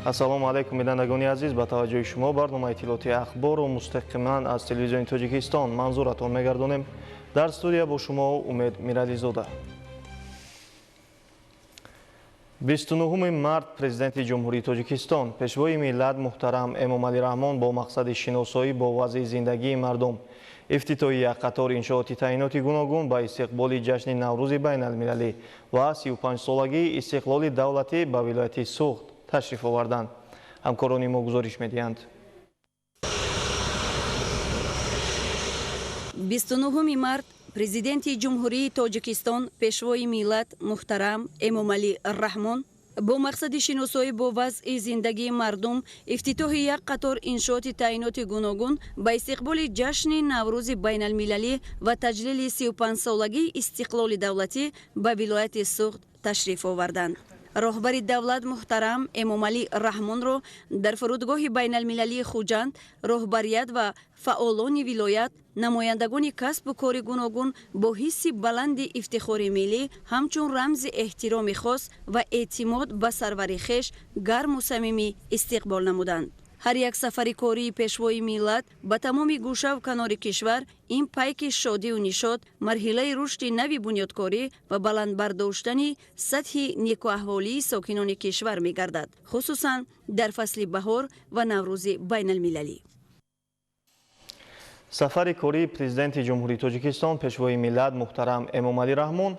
Ассалому алайкум, бинандагони азиз. Ба таваҷҷӯҳи шумо барномаи иттилоотии ахборро мустақиман аз телевизиони Тоҷикистон манзуратон мегардонем. Дар студия бо шумо Умед Мирализода. 29 март Президенти Ҷумҳурии Тоҷикистон, Пешвои миллат муҳтарам Эмомалӣ Раҳмон бо мақсади шиносоӣ бо вазъи зиндагии мардум, ифтитоҳи як қатор иншооти таъиноти гуногун ба истиқболи ҷашни Наврӯзи байналмилалӣ ва 35-солагии истиқлоли давлатӣ ба вилояти Суғд ташриф оварданд. Ҳамкорони мо гузориш медиҳанд. 29 март Президенти Ҷумҳурии Тоҷикистон, Пешвои миллат муҳтарам Эмомалӣ Раҳмон бо мақсади шиносоӣ бо вазъи зиндагии мардум, ифтитоҳи як қатор иншооти таъиноти гуногун ба истиқболи ҷашни Наврӯзи байналмилалӣ ва таҷлили 35-солагии истиқлоли давлатӣ ба вилояти Суғд ташриф оварданд. Роҳбари давлат муҳтарам Эмомалӣ Раҳмонро дар фурудгоҳи байналмилалии Хуҷанд роҳбарият ва фаъолони вилоят, намояндагони касбу кори гуногун бо ҳисси баланди ифтихори миллӣ, ҳамчун рамзи эҳтироми хос ва эътимод ба сарвари хеш гарму самимӣ истиқбол намуданд. Ҳар як сафари кории Пешвои миллат ба тамоми гӯшаву канори кишвар ин пайки шодию нишот, марҳилаи рушди нави бунёдкорӣ ва баланд бардоштани сатҳи некуаҳволии сокинони кишвар мегардад, хусусан дар фасли баҳор ва Наврӯзи байналмилалӣ. Сафари кории Президенти Ҷумҳурии Тоҷикистон, Пешвои миллат муҳтарам Эмомалӣ Раҳмон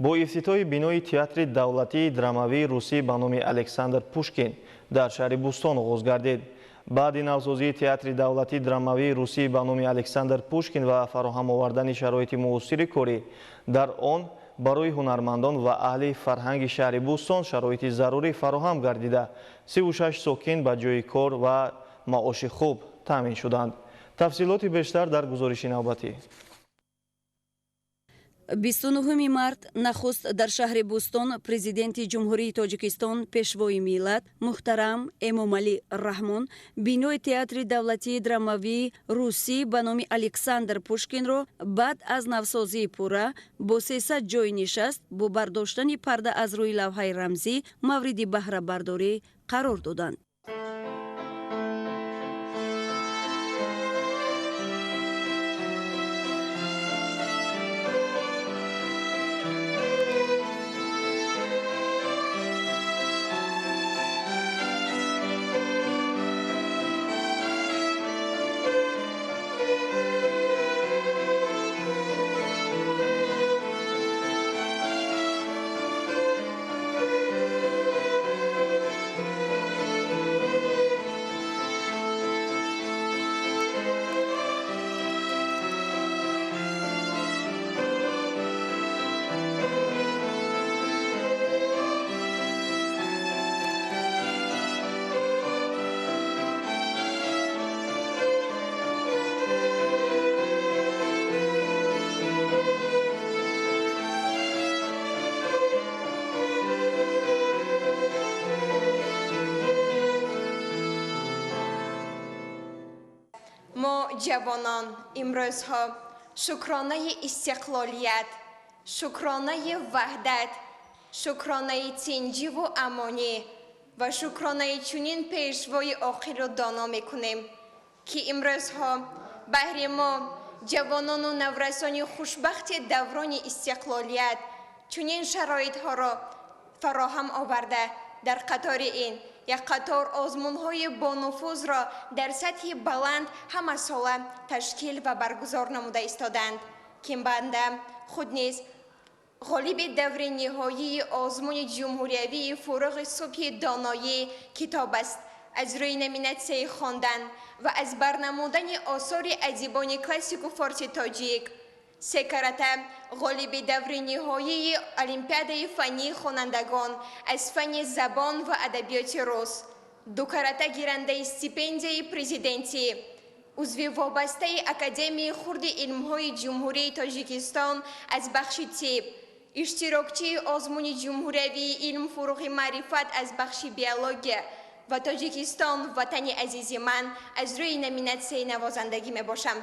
бо ифтитоҳи бинои Театри давлатии драмавии русӣ ба номи Александр Пушкин дар шаҳри Бӯстон оғоз гардид. Баъди навсозии Театри давлатии драмавии русӣ ба номи Александр Пушкин ва фароҳам овардани шароити муосири корӣ дар он барои ҳунармандон ва аҳли фарҳанги шаҳри Бӯстон шароити зарурӣ фароҳам гардида, 36 сокин ба ҷойи кор ва маоши хуб таъмин шуданд. Тафсилоти бештар дар гузориши навбатӣ. 29 март нахуст дар шаҳри Бӯстон Президенти Ҷумҳурии Тоҷикистон, Пешвои миллат муҳтарам Эмомалӣ Раҳмон бинои Театри давлатии драмавии русӣ ба номи Александр Пушкинро баъд аз навсозии пурра бо 300 ҷойи нишаст бо бардоштани парда аз рӯи лавҳаи рамзӣ мавриди баҳрабардорӣ қарор доданд. Мо ҷавонон имрӯзҳо шукронаи истиқлолият, шукронаи ваҳдат, шукронаи тинҷиву амонӣ ва шукронаи чунин пешвои оқилу доно мекунем, ки имрӯзҳо баҳри мо ҷавонону наврасони хушбахти даврони истиқлолият чунин шароитҳоро фароҳам оварда, дар қатори ин як қатор озмунҳои бонуфузро дар сатҳи баланд ҳамасола ташкил ва баргузор намуда истоданд, ки банда худ низ ғолиби даври ниҳоии озмуни ҷумҳуриявии «Фуруғи субҳи доноӣ» китоб аст аз рӯи номинатсияи хондан ва аз барнамудани осори адибони классику форси тоҷик, се карата ғолиби даври ниҳоии олимпиадаи фаннии хонандагон аз фанни забон ва адабиёти рус, ду карата гирандаи стипендияи президентӣ, узви вобастаи Академияи хурди илмҳои Ҷумҳурии Тоҷикистон аз бахши тиб, иштирокчии озмуни ҷумҳуриявии «Илм фуруғи маърифат» аз бахши биология ва «Тоҷикистон ватани азизи ман» аз рӯи номинатсияи навозандагӣ мебошам.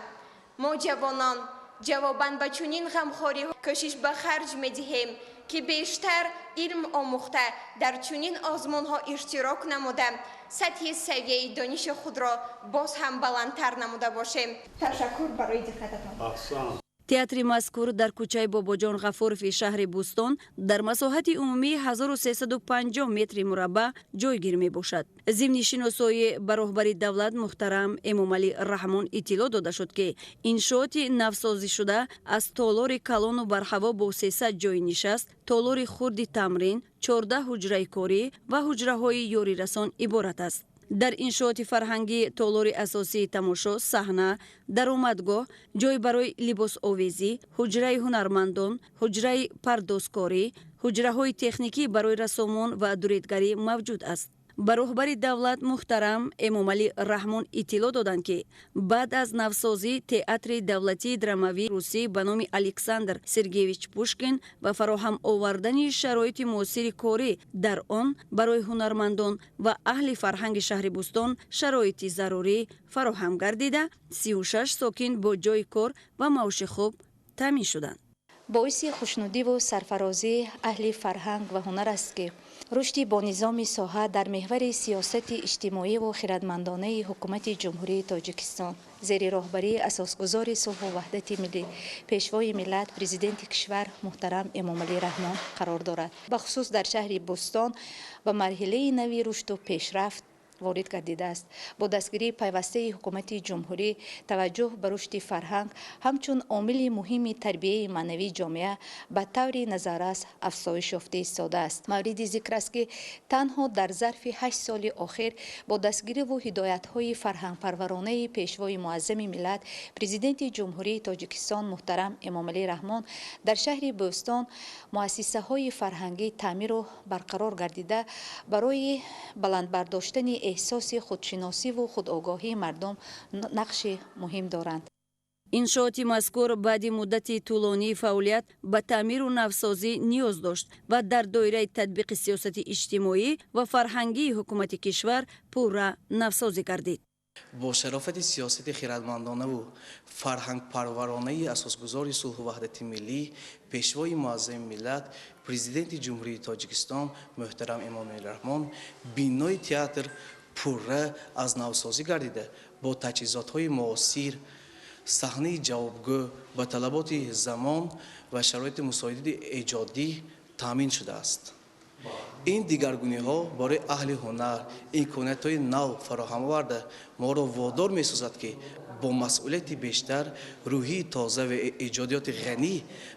Мо ҷавонон Ҷавобан ба чунин ғамхориҳо кӯшиш ба харҷ медиҳем, ки бештар илм омӯхта, дар чунин озмунҳо иштирок намуда, сатҳи савияи дониши худро боз ҳам баландтар намуда бошем. Ташаккур барои диққататон. Аҳсан. Театри мазкур дар кӯчаи Бобоҷон Ғафурови шаҳри Бӯстон дар масоҳати умумии 1350 метри мураббаъ ҷойгир мебошад. Зимни шиносоӣ ба роҳбари давлат муҳтарам Эмомалӣ Раҳмон иттилоъ дода шуд, ки иншооти навсозишуда аз толори калону барҳаво бо 300 ҷойи нишаст, толори хурди тамрин, 14 ҳуҷраи корӣ ва ҳуҷраҳои ёрирасон иборат аст. Дар иншооти фарҳангӣ толори асосии тамошо, саҳна, даромадгоҳ, ҷой барои либосовезӣ, ҳуҷраи ҳунармандон, ҳуҷраи пардозкорӣ, ҳуҷраҳои техникӣ барои рассомон ва дуредгарӣ мавҷуд аст. Ба роҳбари давлат муҳтарам Эмомалӣ Раҳмон иттилоъ доданд, ки баъд аз навсозӣ театри давлатии драмавии русӣ ба номи Александр Сергеевич Пушкин ва фароҳам овардани шароити муосири корӣ дар он барои ҳунармандон ва аҳли фарҳанги шаҳри Бӯстон шароити зарурӣ фароҳам гардида, 36 сокин бо ҷойи кор ва маоши хуб таъмин шуданд. Боиси хушнудиву сарфарозии аҳли фарҳанг ва ҳунар аст, ки рушди бонизоми соҳа дар меҳвари сиёсати иҷтимоиву хирадмандонаи ҳукумати Ҷумҳурии Тоҷикистон зери роҳбарии асосгузори сулҳу ваҳдати миллӣ, пешвои миллат, президенти кишвар муҳтарам Эмомалӣ Раҳмон қарор дорад. Бахусус дар шаҳри Бӯстон ба марҳилаи нави рушду пешрафт ворид гардидааст. Бо дастгирии пайвастаи ҳукумати ҷумҳурӣ таваҷҷӯҳ ба рушди фарҳанг ҳамчун омили муҳими тарбияи маънавии ҷомеа ба таври назаррас афзоиш ёфта истодааст. Мавриди зикр аст, ки танҳо дар зарфи 8 соли охир бо дастгириву ҳидоятҳои фарҳангпарваронаи пешвои муаззами миллат, президенти Ҷумҳурии Тоҷикистон муҳтарам Эмомалӣ Раҳмон дар шаҳри Бӯстон муассисаҳои фарҳангӣ таъмиру барқарор гардида, барои баландбардоштани эҳсоси худшиносиву худогоҳии мардум нақши муҳим доранд. Иншооти мазкур баъди муддати тӯлонии фаъолият ба таъмиру навсозӣ ниёз дошт ва дар доираи татбиқи сиёсати иҷтимоӣ ва фарҳангии ҳукумати кишвар пурра навсозӣ гардид. Бо шарофати сиёсати хирадмандонаву фарҳангпарваронаи асосгузори сулҳу ваҳдати миллӣ, пешвои муаззами миллат, президенти Ҷумҳурии Тоҷикистон муҳтарам Эмомалӣ Раҳмон бинои театр пурра аз навсозӣ гардида, бо таҷҳизотҳои муосир, саҳнаи ҷавобгӯ ба талаботи замон ва шароити мусоиди эҷодӣ таъмин шудааст. Ин дигаргуниҳо барои аҳли ҳунар имкониятҳои нав фароҳам оварда, моро водор месозад, ки бо масъулияти бештар, рӯҳии тоза ва эҷодиёти ғанӣ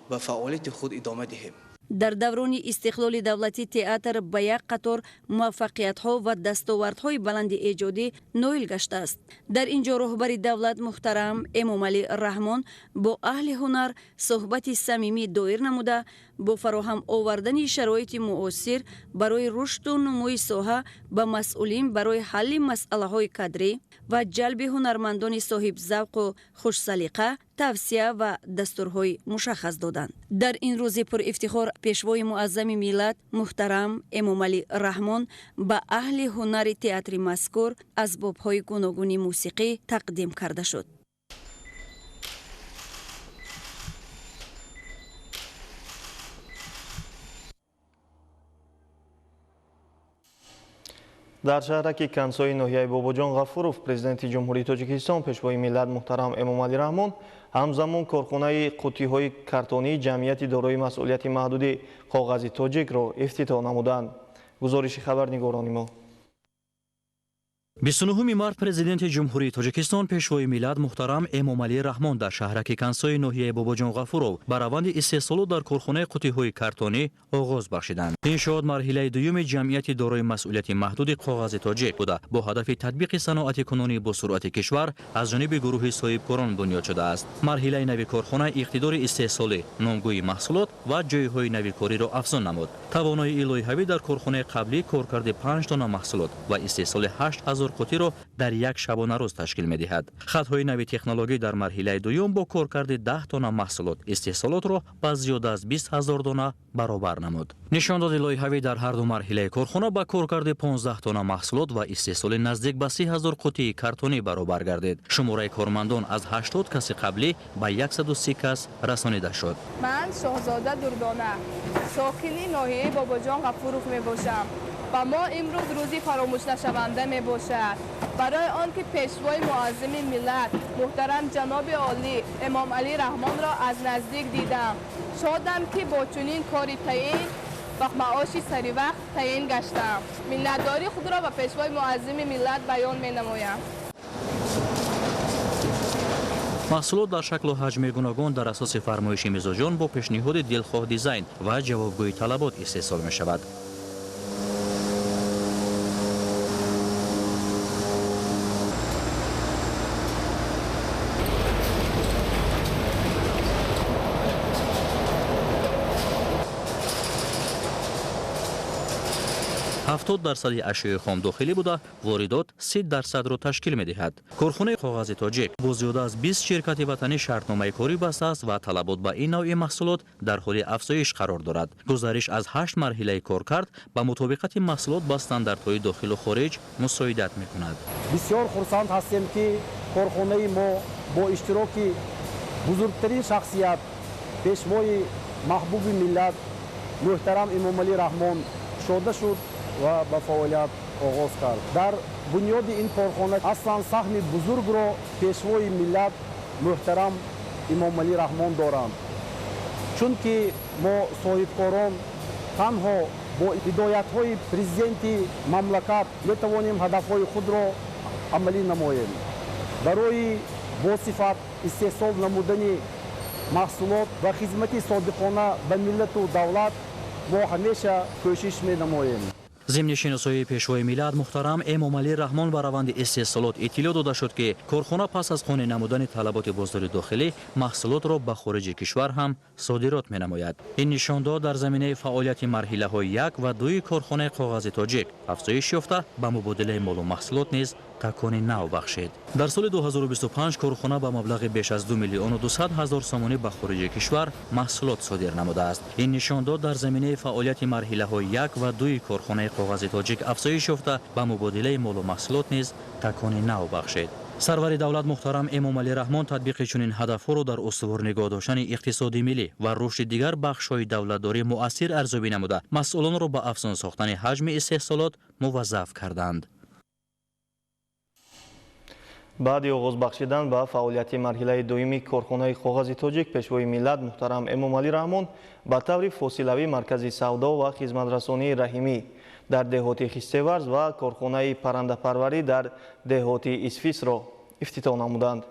ба фаъолияти худ идома диҳем. Дар даврони истиқлоли давлатӣ театр ба як қатор муваффақиятҳо ва дастовардҳои баланди эҷодӣ ноил гаштааст. Дар ин ҷо роҳбари давлат муҳтарам Эмомалӣ Раҳмон бо аҳли ҳунар суҳбати самимӣ доир намуда, бо фароҳам овардани шароити муосир барои рушду нумӯи соҳа ба масъулин барои ҳалли масъалаҳои кадрӣ ва ҷалби ҳунармандони соҳибзавқу хушсалиқа тавсия ва дастурҳои мушаххас доданд. Дар ин рӯзи пурэфтихор пешвои муаззами миллат муҳтарам Эмомалӣ Раҳмон ба аҳли ҳунари театри мазкур асбобҳои гуногуни мусиқӣ тақдим карда шуд. Дар шаҳраки Кансои ноҳияи Бобоҷон Ғафуров президенти Ҷумҳурии Тоҷикистон, пешвои миллат муҳтарам Эмомалӣ Раҳмон ҳамзамон корхонаи қуттиҳои картонии ҷамъияти дорои масъулияти маҳдуди коғази тоҷикро ифтитоҳ намуданд. Гузориши хабарнигорони мо. 29 март президенти Ҷумҳурии Тоҷикистон, пешвои миллат муҳтарам Эмомалӣ Раҳмон дар шаҳраки Кансои ноҳияи Бобоҷон Ғафуров ба раванди истеҳсолот дар корхонаи қуттиҳои картонӣ оғоз бахшиданд. Иншоот марҳилаи дуюми ҷамъияти дорои масъулияти маҳдуди коғази тоҷик буда, бо ҳадафи татбиқи саноати кунунӣ бо суръати кишвар аз ҷониби гурӯҳи соҳибкорон бунёд шудааст. Марҳилаи нави корхона иқтидори истеҳсолӣ, номгӯи маҳсулот ва ҷойҳои нави кориро афзун намуд. Тавоноии лоиҳавӣ дар корхонаи қаблӣ коркарди 5 тонна маҳсулот ва истеҳсоли 8000 ҳазор қутиро дар як шабонарӯз ташкил медиҳад. Хатҳои нави технологӣ дар марҳилаи дуюм бо коркарди 10 тонна маҳсулот истеҳсолотро ба зиёда аз 20 ҳазор дона баробар намуд. Нишондоди лоиҳавӣ дар ҳар ду марҳилаи корхона ба коркарди 15 тонна маҳсулот ва истеҳсоли наздик ба 30 ҳазор қутии картонӣ баробар гардид. Шумораи кормандон аз 80 каси қаблӣ ба 130 кас расонида шуд. Ман Шоҳзода Дурдона, сокини ноҳияи Бобоҷон Ғафуров мебошам. Ба мо имрӯз рӯзи фаромӯшнашаванда мебошад. Барои он ки пешвои муаззими миллат муҳтарам ҷаноби олӣ Эмомалӣ Раҳмонро аз наздик дидам. Шодам, ки бо чунин кори таъин ва маоши саривақт таъин гаштам. Миннатдории худро ба пешвои муаззими миллат баён менамоям. Маҳсулот дар шаклу ҳаҷми гуногун дар асоси фармоиши мизоҷон бо пешниҳоди дилхоҳ дизайн ва ҷавобгӯи талабот истеҳсол мешавад. 70% ашёи хом дохилӣ буда, воридот 30%-ро ташкил медиҳад. Корхонаи коғази тоҷик бо зиёда аз 20 ширкати ватанӣ шартномаи корӣ бастааст ва талабот ба ин навъи маҳсулот дар ҳоли афзоиш қарор дорад. Гузариш аз 8 марҳилаи коркард ба мутобиқати маҳсулот ба стандартҳои дохилу хориҷ мусоидат мекунад. Бисёр хурсанд ҳастем, ки корхонаи мо бо иштироки бузургтарин шахсият, пешвои маҳбуби миллат муҳтарам Эмомалӣ Раҳмон кушода шуд ва ба фаъолият оғоз кард. Дар бунёди ин корхона аслан саҳми бузургро пешвои миллат муҳтарам Эмомалӣ Раҳмон доранд. Чунки мо соҳибкорон танҳо бо ҳидоятҳои президенти мамлакат метавонем ҳадафҳои худро амалӣ намоем. Барои босифат истеҳсол намудани маҳсулот ва хизмати содиқона ба миллату давлат мо ҳамеша кӯшиш менамоем. Зимни шиносоии пешвои миллат муҳтарам Эмомалӣ Раҳмон ба раванди истеҳсолот иттилоъ дода шуд, ки корхона пас аз қонеъ намудани талаботи бозори дохилӣ маҳсулотро ба хориҷи кишвар ҳам содирот менамояд. Ин нишондод дар заминаи фаъолияти марҳилаҳои 1 ва 2 корхонаи коғази тоҷик афзоиш ёфта, ба мубодилаи молу маҳсулот низ такони нав бахшид. Дар соли 2025 корхона ба маблағи беш аз 2 200 000 сомонӣ ба хориҷи кишвар маҳсулот содир намудааст. Ин нишондод дар заминаи фаъолияти марҳилаҳои 1 ва 2 корхонаи коғази тоҷик афзоиш ёфта, ба мубодилаи молу маҳсулот низ такони нав бахшид. Сарвари давлат муҳтарам Эмомалӣ Раҳмон татбиқи чунин ҳадафҳоро дар устувор нигоҳ доштани иқтисоди миллӣ ва рушди дигар бахшҳои давлатдорӣ муассир арзёбӣ намуда, масъулонро ба афзун сохтани ҳаҷми истеҳсолот муваззаф карданд. Баъди оғоз бахшидан ба фаъолияти марҳилаи дуюми корхонаи коғази тоҷик, пешвои миллат муҳтарам Эмомалӣ Раҳмон ба таври фосилавӣ маркази савдо ва хизматрасонии Раҳимӣ дар деҳоти Хистеварз ва корхонаи паррандапарварӣ дар деҳоти Исфисро ифтитоҳ намуданд.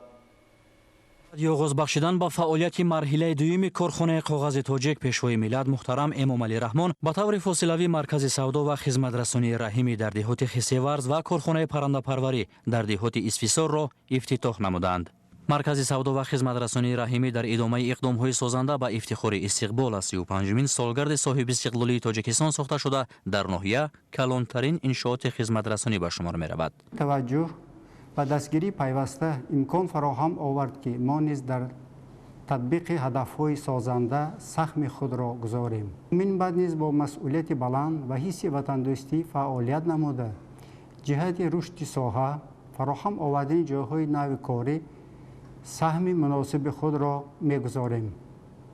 Баъди оғоз бахшидан ба фаъолияти марҳилаи дуюми корхонаи коғази тоҷик, пешвои миллат муҳтарам Эмомалӣ Раҳмон ба таври фосилавӣ маркази савдо ва хизматрасонии Раҳимӣ дар деҳоти Хисеварз ва корхонаи паррандапарварӣ дар деҳоти Исфисорро ифтитоҳ намуданд. Маркази савдо ва хизматрасонии Раҳимӣ дар идомаи иқдомҳои созанда ба ифтихори истиқбол аз 35-умин солгарди соҳибистиқлолии Тоҷикистон сохта шуда, дар ноҳия калонтарин иншооти хизматрасонӣ ба шумор меравад. Таваҷҷӯҳ ба дастгирии пайваста имкон фароҳам овард, ки мо низ дар татбиқи ҳадафҳои созанда саҳми худро гузорем. Минбаъд низ бо масъулияти баланд ва ҳисси ватандӯстӣ фаъолият намуда, ҷиҳати рушди соҳа, фароҳам овардани ҷойҳои нави корӣ саҳми муносиби худро мегузорем.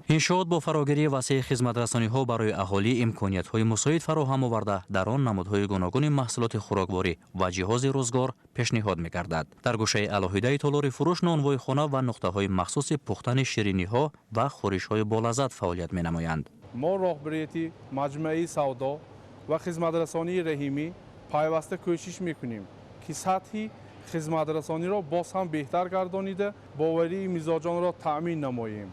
Иншоот бо фарогирии васеи хизматрасониҳо барои аҳолӣ имкониятҳои мусоид фароҳам оварда, дар он намудҳои гуногуни маҳсулоти хӯрокворӣ ва ҷиҳози рӯзгор пешниҳод мегардад. Дар гӯшаи алоҳидаи толори фурӯш нонвойхона ва нуқтаҳои махсуси пухтани шириниҳо ва хӯришҳои болаззат фаъолият менамоянд. Мо роҳбарияти маҷмӯаи савдо ва хизматрасонии Раҳимӣ пайваста кӯшиш мекунем, ки сатҳи хизматрасониро боз ҳам беҳтар гардонида, боварии мизоҷонро таъмин намоем.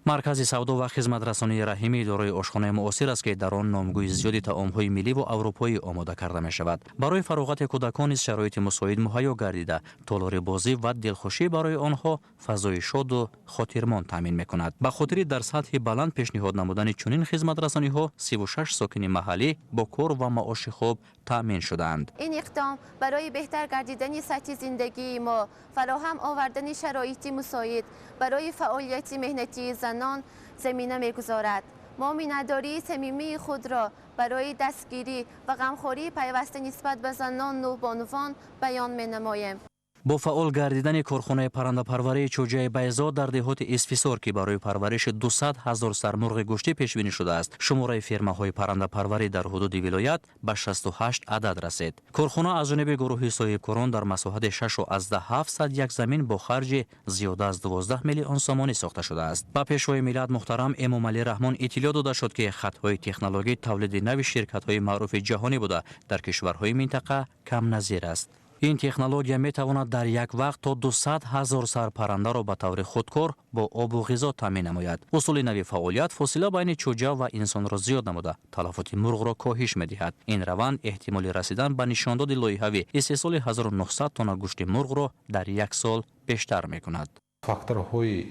Маркази савдо ва хизматрасонии Раҳимӣ дорои ошхонаи муосир аст, ки дар он номгӯи зиёди таомҳои милливу аврупоӣ омода карда мешавад. Барои фароғати кӯдакон низ шароити мусоид муҳайё гардида, толори бозӣ ва дилхушӣ барои онҳо фазои шоду хотирмон таъмин мекунад. Ба хотири дар сатҳи баланд пешниҳод намудани чунин хизматрасониҳо 36 сокини маҳаллӣ бо кор ва маоши хуб таъмин шудаанд. Ин иқдом барои беҳтар гардидани сатҳи зиндагии мо, фароҳам овардани шароити мусоид барои фаъолияти меҳнатии занон замина мегузорад. Мо миннатдории самимии худро барои дастгирӣ ва ғамхории пайваста нисбат ба занону бонувон баён менамоем. Бо фаъол гардидани корхонаи паррандапарварии Чӯҷаи Байзо дар деҳоти Исфисор, ки барои парвариши 200 ҳазор сармурғи гӯштӣ пешбинӣ шудааст, шумораи фермаҳои паррандапарварӣ дар ҳудуди вилоят ба 68 адад расид. Корхона аз ҷониби гурӯҳи соҳибкорон дар масоҳати 6,7 як замин бо харҷи зиёда аз 12 миллион сомонӣ сохта шудааст. Ба Пешвои миллат муҳтарам Эмомалӣ Раҳмон иттилоъ дода шуд, ки хатҳои технологии тавлиди нави ширкатҳои маъруфи ҷаҳонӣ буда, дар кишварҳои минтақа камназир аст. Ин технология метавонад дар як вақт то 200 ҳазор сар паррандаро ба таври худкор бо обу ғизо таъмин намояд. Усули нави фаъолият фосила байни чӯҷа ва инсонро зиёд намуда, талафоти мурғро коҳиш медиҳад. Ин раванд эҳтимоли расидан ба нишондоди лоиҳавӣ истеҳсоли 1900 тонна гӯшти мурғро дар як сол бештар мекунад. Факторҳои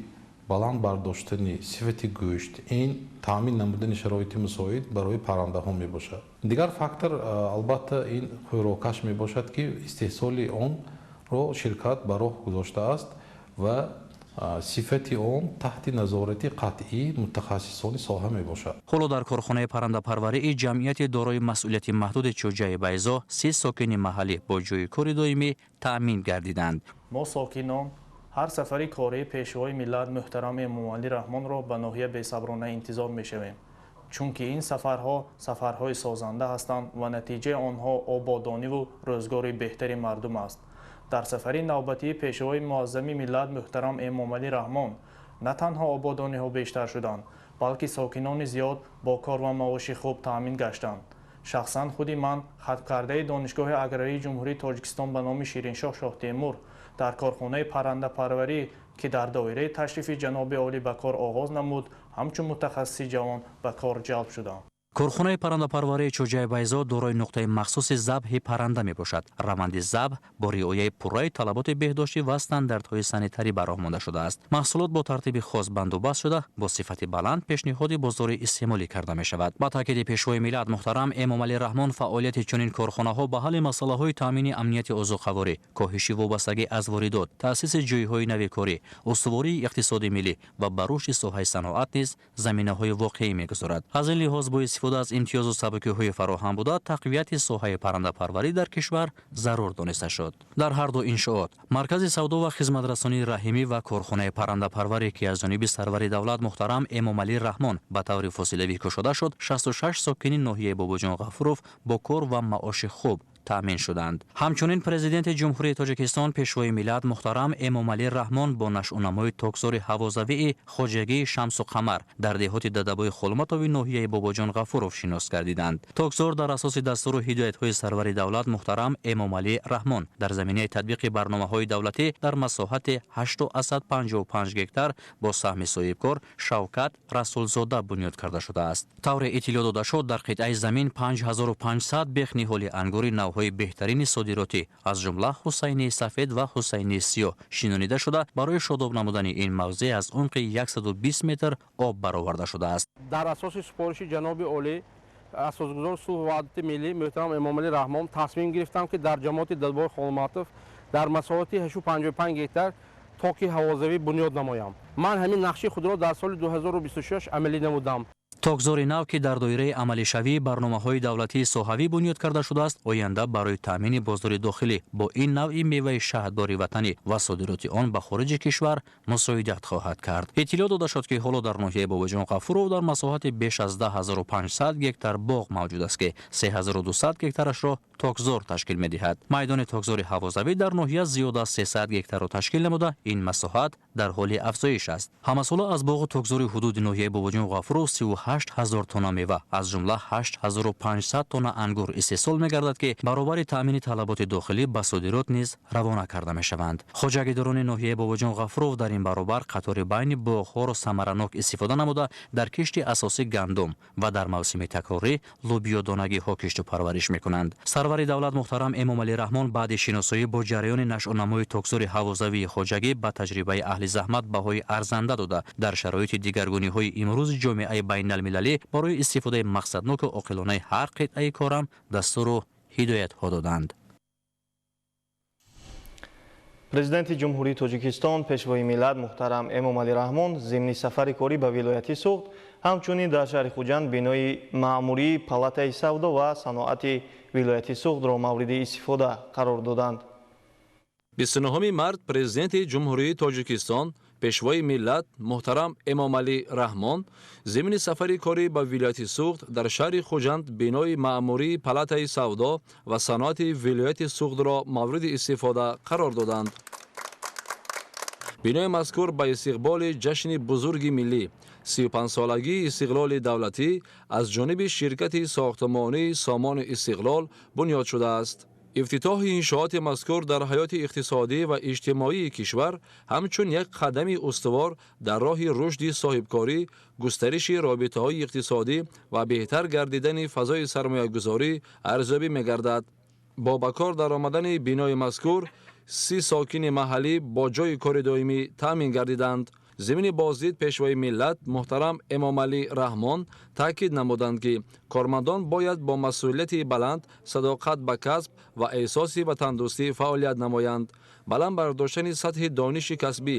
баланд бардоштани сифати гӯшт ин таъмин намудани шароити мусоид барои паррандаҳо мебошад. Дигар фактор албатта ин хӯрокаш мебошад, ки истеҳсоли онро ширкат ба роҳ гузоштааст ва сифати он таҳти назорати қатъии мутахассисони соҳа мебошад. Ҳоло дар корхонаи паррандапарварии ҷамъияти дорои масъулияти маҳдуди Чӯҷаи Байзо 30 сокини маҳаллӣ бо ҷойи кори доимӣ таъмин гардиданд. Мо сокинон ҳар сафари кории Пешвои миллат муҳтарам Эмомалӣ Раҳмонро ба ноҳия бесаброна интизор мешавем, чунки ин сафарҳо сафарҳои созанда ҳастанд ва натиҷаи онҳо ободониву рӯзгори беҳтари мардум аст. Дар сафари навбатии Пешвои муаззами миллат муҳтарам Эмомалӣ Раҳмон на танҳо ободониҳо бештар шуданд, балки сокинони зиёд бо кор ва маоши хуб таъмин гаштанд. Шахсан худи ман, хатмкардаи Донишгоҳи аграрии Ҷумҳурии Тоҷикистон ба номи Шириншоҳ Шоҳтемур, дар корхонаи паррандапарварӣ, ки дар доираи ташрифи ҷаноби олӣ ба кор оғоз намуд, ҳамчун мутахассиси ҷавон ба кор ҷалб шудам. Корхонаи паррандапарварии Чӯҷаи Байзо дорои нуқтаи махсуси забҳи парранда мебошад. Раванди забҳ бо риояи пурраи талаботи беҳдоштӣ ва стандартҳои санитарӣ ба роҳ монда шудааст. Маҳсулот бо тартиби хос бандубаст шуда, бо сифати баланд пешниҳоди бозори истеъмолӣ карда мешавад. Ба таъкиди Пешвои миллат муҳтарам Эмомалӣ Раҳмон, фаъолияти чунин корхонаҳо ба ҳалли масъалаҳои таъмини амнияти озуқаворӣ, коҳиши вобастагӣ аз воридот, таъсиси ҷойҳои нави корӣ, устувории иқтисоди миллӣ ва ба рушди соҳаи саноат низ заминаҳои воқеӣ мегузорад. Аз ин лиҳоз бо истифода аз имтиёзу сабукиҳои фароҳам буда, тақвияти соҳаи паррандапарварӣ дар кишвар зарур дониста шуд. Дар ҳар ду иншоот, маркази савдо ва хизматрасонии Раҳимӣ ва корхонаи паррандапарварӣ, ки аз ҷониби сарвари давлат муҳтарам Эмомалӣ Раҳмон ба таври фосилавӣ кушода шуд, 66 сокини ноҳияи Бобоҷон Ғафуров бо кор ва маоши хуб таъмин шуданд. Ҳамчунин Президенти Ҷумҳурии Тоҷикистон, Пешвои миллат муҳтарам Эмомалӣ Раҳмон бо нашъунамои токзори ҳавозавии хоҷагии Шамсу Қамар дар деҳоти Дадабои Холматови ноҳияи Бобоҷон Ғафуров шинос гардиданд. Токзор дар асоси дастуру ҳидоятҳои сарвари давлат муҳтарам Эмомалӣ Раҳмон дар заминаи татбиқи барномаҳои давлатӣ дар масоҳати 8,55 гектар бо саҳми соҳибкор Шавкат Расулзода бунёд карда шудааст. Тавре иттилоъ дода шуд, дар қитъаи замин 5500 бех ниҳоли ангури навҳои беҳтарини содиротӣ, аз ҷумла Ҳусайнии сафед ва Ҳусайнии сиёҳ шинонида шуда, барои шодоб намудани ин мавзеъ аз умқи 120 метр об бароварда шудааст. Дар асоси супориши ҷаноби олӣ, асосгузори сулҳу ваҳдати миллӣ муҳтарам Эмомалӣ Раҳмон, тасмим гирифтам, ки дар ҷамоати Дадбои Холматов дар масоҳати 855 гектар токи ҳавозавӣ бунёд намоям. Ман ҳамин нақши худро дар соли 2026 амалӣ намудам. Токзори нав, ки дар доираи амалишавии барномаҳои давлатии соҳавӣ бунёд карда шудааст, оянда барои таъмини бозори дохилӣ бо ин навъи меваи шаҳдбори ватанӣ ва содироти он ба хориҷи кишвар мусоидат хоҳад кард. Иттилоъ дода шуд, ки ҳоло дар ноҳияи Бобоҷон Ғафуров дар масоҳати беш аз 10500 гектар боғ мавҷуд аст, ки 3200 гектарашро токзор ташкил медиҳад. Майдони токзори ҳавозавӣ дар ноҳия зиёда аз 300 гектарро ташкил намуда, ин масоҳат дар ҳоли афзоиш аст. Ҳамасола аз боғу токзори ҳудуди ноҳияи Бобоҷон Ғафуров 37 8 ҳазор тонна мева, аз ҷумла 8500 тонна ангур истеҳсол мегардад, ки баробари таъмини талаботи дохилӣ ба содирот низ равона карда мешаванд. Хоҷагидорони ноҳияи Бобоҷон Ғафуров дар ин баробар қатори байни боғҳоро самаранок истифода намуда, дар кишти асосӣ гандум ва дар мавсими такрорӣ лӯбиёдонагиҳо кишту парвариш мекунанд. Сарвари давлат муҳтарам Эмомалӣ Раҳмон баъди шиносоӣ бо ҷараёни нашъунамои токзори ҳавозавии хоҷагӣ ба таҷрибаи аҳли заҳмат баҳои арзанда дода, дар шароити дигаргуниҳои имрӯзи ҷомеаи байналмилалӣ барои истифодаи мақсадноку оқилонаи ҳар қитъаи корам дастуру ҳидоятҳо доданд. Президенти Ҷумҳурии Тоҷикистон, Пешвои миллат муҳтарам Эмомалӣ Раҳмон зимни сафари корӣ ба вилояти Суғд ҳамчунин дар шаҳри Хуҷанд бинои маъмурии Палатаи савдо ва саноати вилояти Суғдро мавриди истифода қарор доданд. 29 март Президенти Ҷумҳурии Тоҷикистон, Пешвои миллат муҳтарам Эмомалӣ Раҳмон зимни сафари корӣ ба вилояти Суғд дар шаҳри Хуҷанд бинои маъмурии Палатаи савдо ва саноати вилояти Суғдро мавриди истифода қарор доданд. Бинои мазкур ба истиқболи ҷашни бузурги миллӣ 35-солагии истиқлоли давлатӣ аз ҷониби ширкати сохтмонии Сомони Истиқлол бунёд шудааст. Ифтитоҳи иншооти мазкур дар ҳаёти иқтисодӣ ва иҷтимоии кишвар ҳамчун як қадами устувор дар роҳи рушди соҳибкорӣ, густариши робитаҳои иқтисодӣ ва беҳтар гардидани фазои сармоягузорӣ арзёбӣ мегардад. Бо ба кор даромадани бинои мазкур 30 сокини маҳаллӣ бо ҷойи кори доимӣ таъмин гардиданд. Зимни боздид Пешвои миллат муҳтарам Эмомалӣ Раҳмон таъкид намуданд, ки кормандон бояд бо масъулияти баланд, садоқат ба касб ва эҳсоси ватандӯстӣ фаъолият намоянд. Баланд бардоштани сатҳи дониши касбӣ,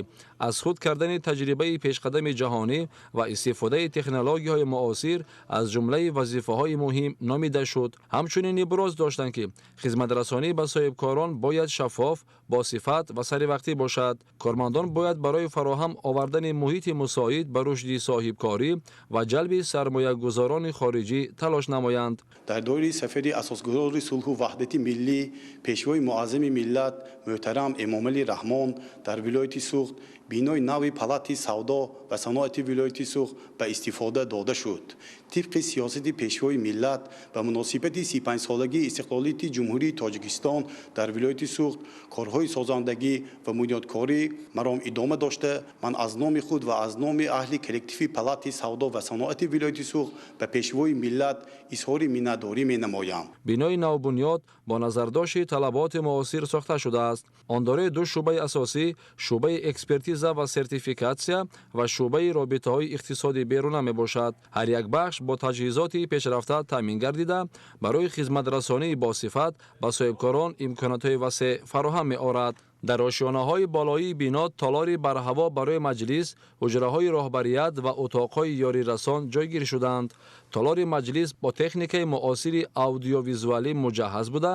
аз худ кардани таҷрибаи пешқадами ҷаҳонӣ ва истифодаи технологияҳои муосир аз ҷумлаи вазифаҳои муҳим номида шуд. Ҳамчунин иброз доштанд, ки хизматрасонӣ ба соҳибкорон бояд шаффоф, босифат ва саривақтӣ бошад. Кормандон бояд барои фароҳам овардани муҳити мусоид ба рушди соҳибкорӣ ва ҷалби сармоягузорони хориҷӣ талош намоянд. Дар доираи сафари асосгузори сулҳу ваҳдати миллӣ, Пешвои муаззами миллат муҳтарам Эмомалӣ Раҳмон дар вилояти Суғд бинои нави Палати савдо ва саноати вилояти Суғд ба истифода дода шуд. Тибқи сиёсати Пешвои миллат ба муносибати 35-солагии истиқлолияти Ҷумҳурии Тоҷикистон дар вилояти Суғд корҳои созандагӣ ва бунёдкорӣ маром идома дошта, ман аз номи худ ва аз номи аҳли коллективи Палати савдо ва саноати вилояти Суғд ба Пешвои миллат изҳори миннатдорӣ менамоям. Бинои навбунёд бо назардошти талаботи муосир сохта шудааст. Он дорои ду шӯъбаи асосӣ, шӯъбаи экспертиза ва сертификатсия ва шӯъбаи робитаҳои иқтисодии беруна мебошад. Ҳар як бахш бо таҷҳизоти пешрафта таъмин гардида, барои хизматрасонии босифат ба соҳибкорон имкониятҳои васеъ фароҳам меорад. Дар ошёнаҳои болоии бино толори барҳаво барои маҷлис, ҳуҷраҳои роҳбарият ва утоқҳои ёрирасон ҷойгир шуданд. Толори маҷлис бо техникаи муосири аудиовизуалӣ муҷаҳҳаз буда,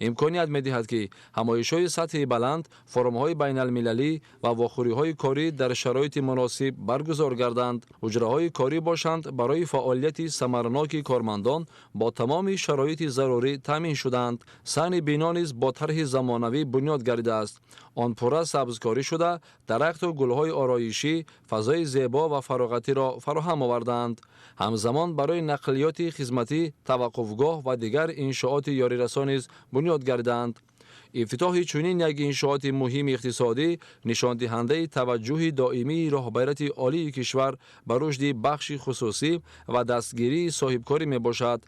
имконият медиҳад, ки ҳамоишҳои сатҳи баланд, форумҳои байналмилалӣ ва вохӯриҳои корӣ дар шароити муносиб баргузор гарданд. Ҳуҷраҳои корӣ бошанд барои фаъолияти самарноки кормандон бо тамоми шароити зарурӣ таъмин шуданд. Саҳни бино низ бо тарҳи замонавӣ бунёд гардидааст. Он пурра сабзкорӣ шуда, дарахту гулҳои ороишӣ фазои зебо ва фароғатиро фароҳам овардаанд. Ҳамзамон барои нақлиёти хизматӣ, таваққуфгоҳ ва дигар иншооти ёрирасон низ бунёд гардидаанд. Ифтитоҳи чунин як иншооти муҳими иқтисодӣ нишондиҳандаи таваҷҷӯҳи доимии роҳбарияти олии кишвар ба рушди бахши хусусӣ ва дастгирии соҳибкорӣ мебошад.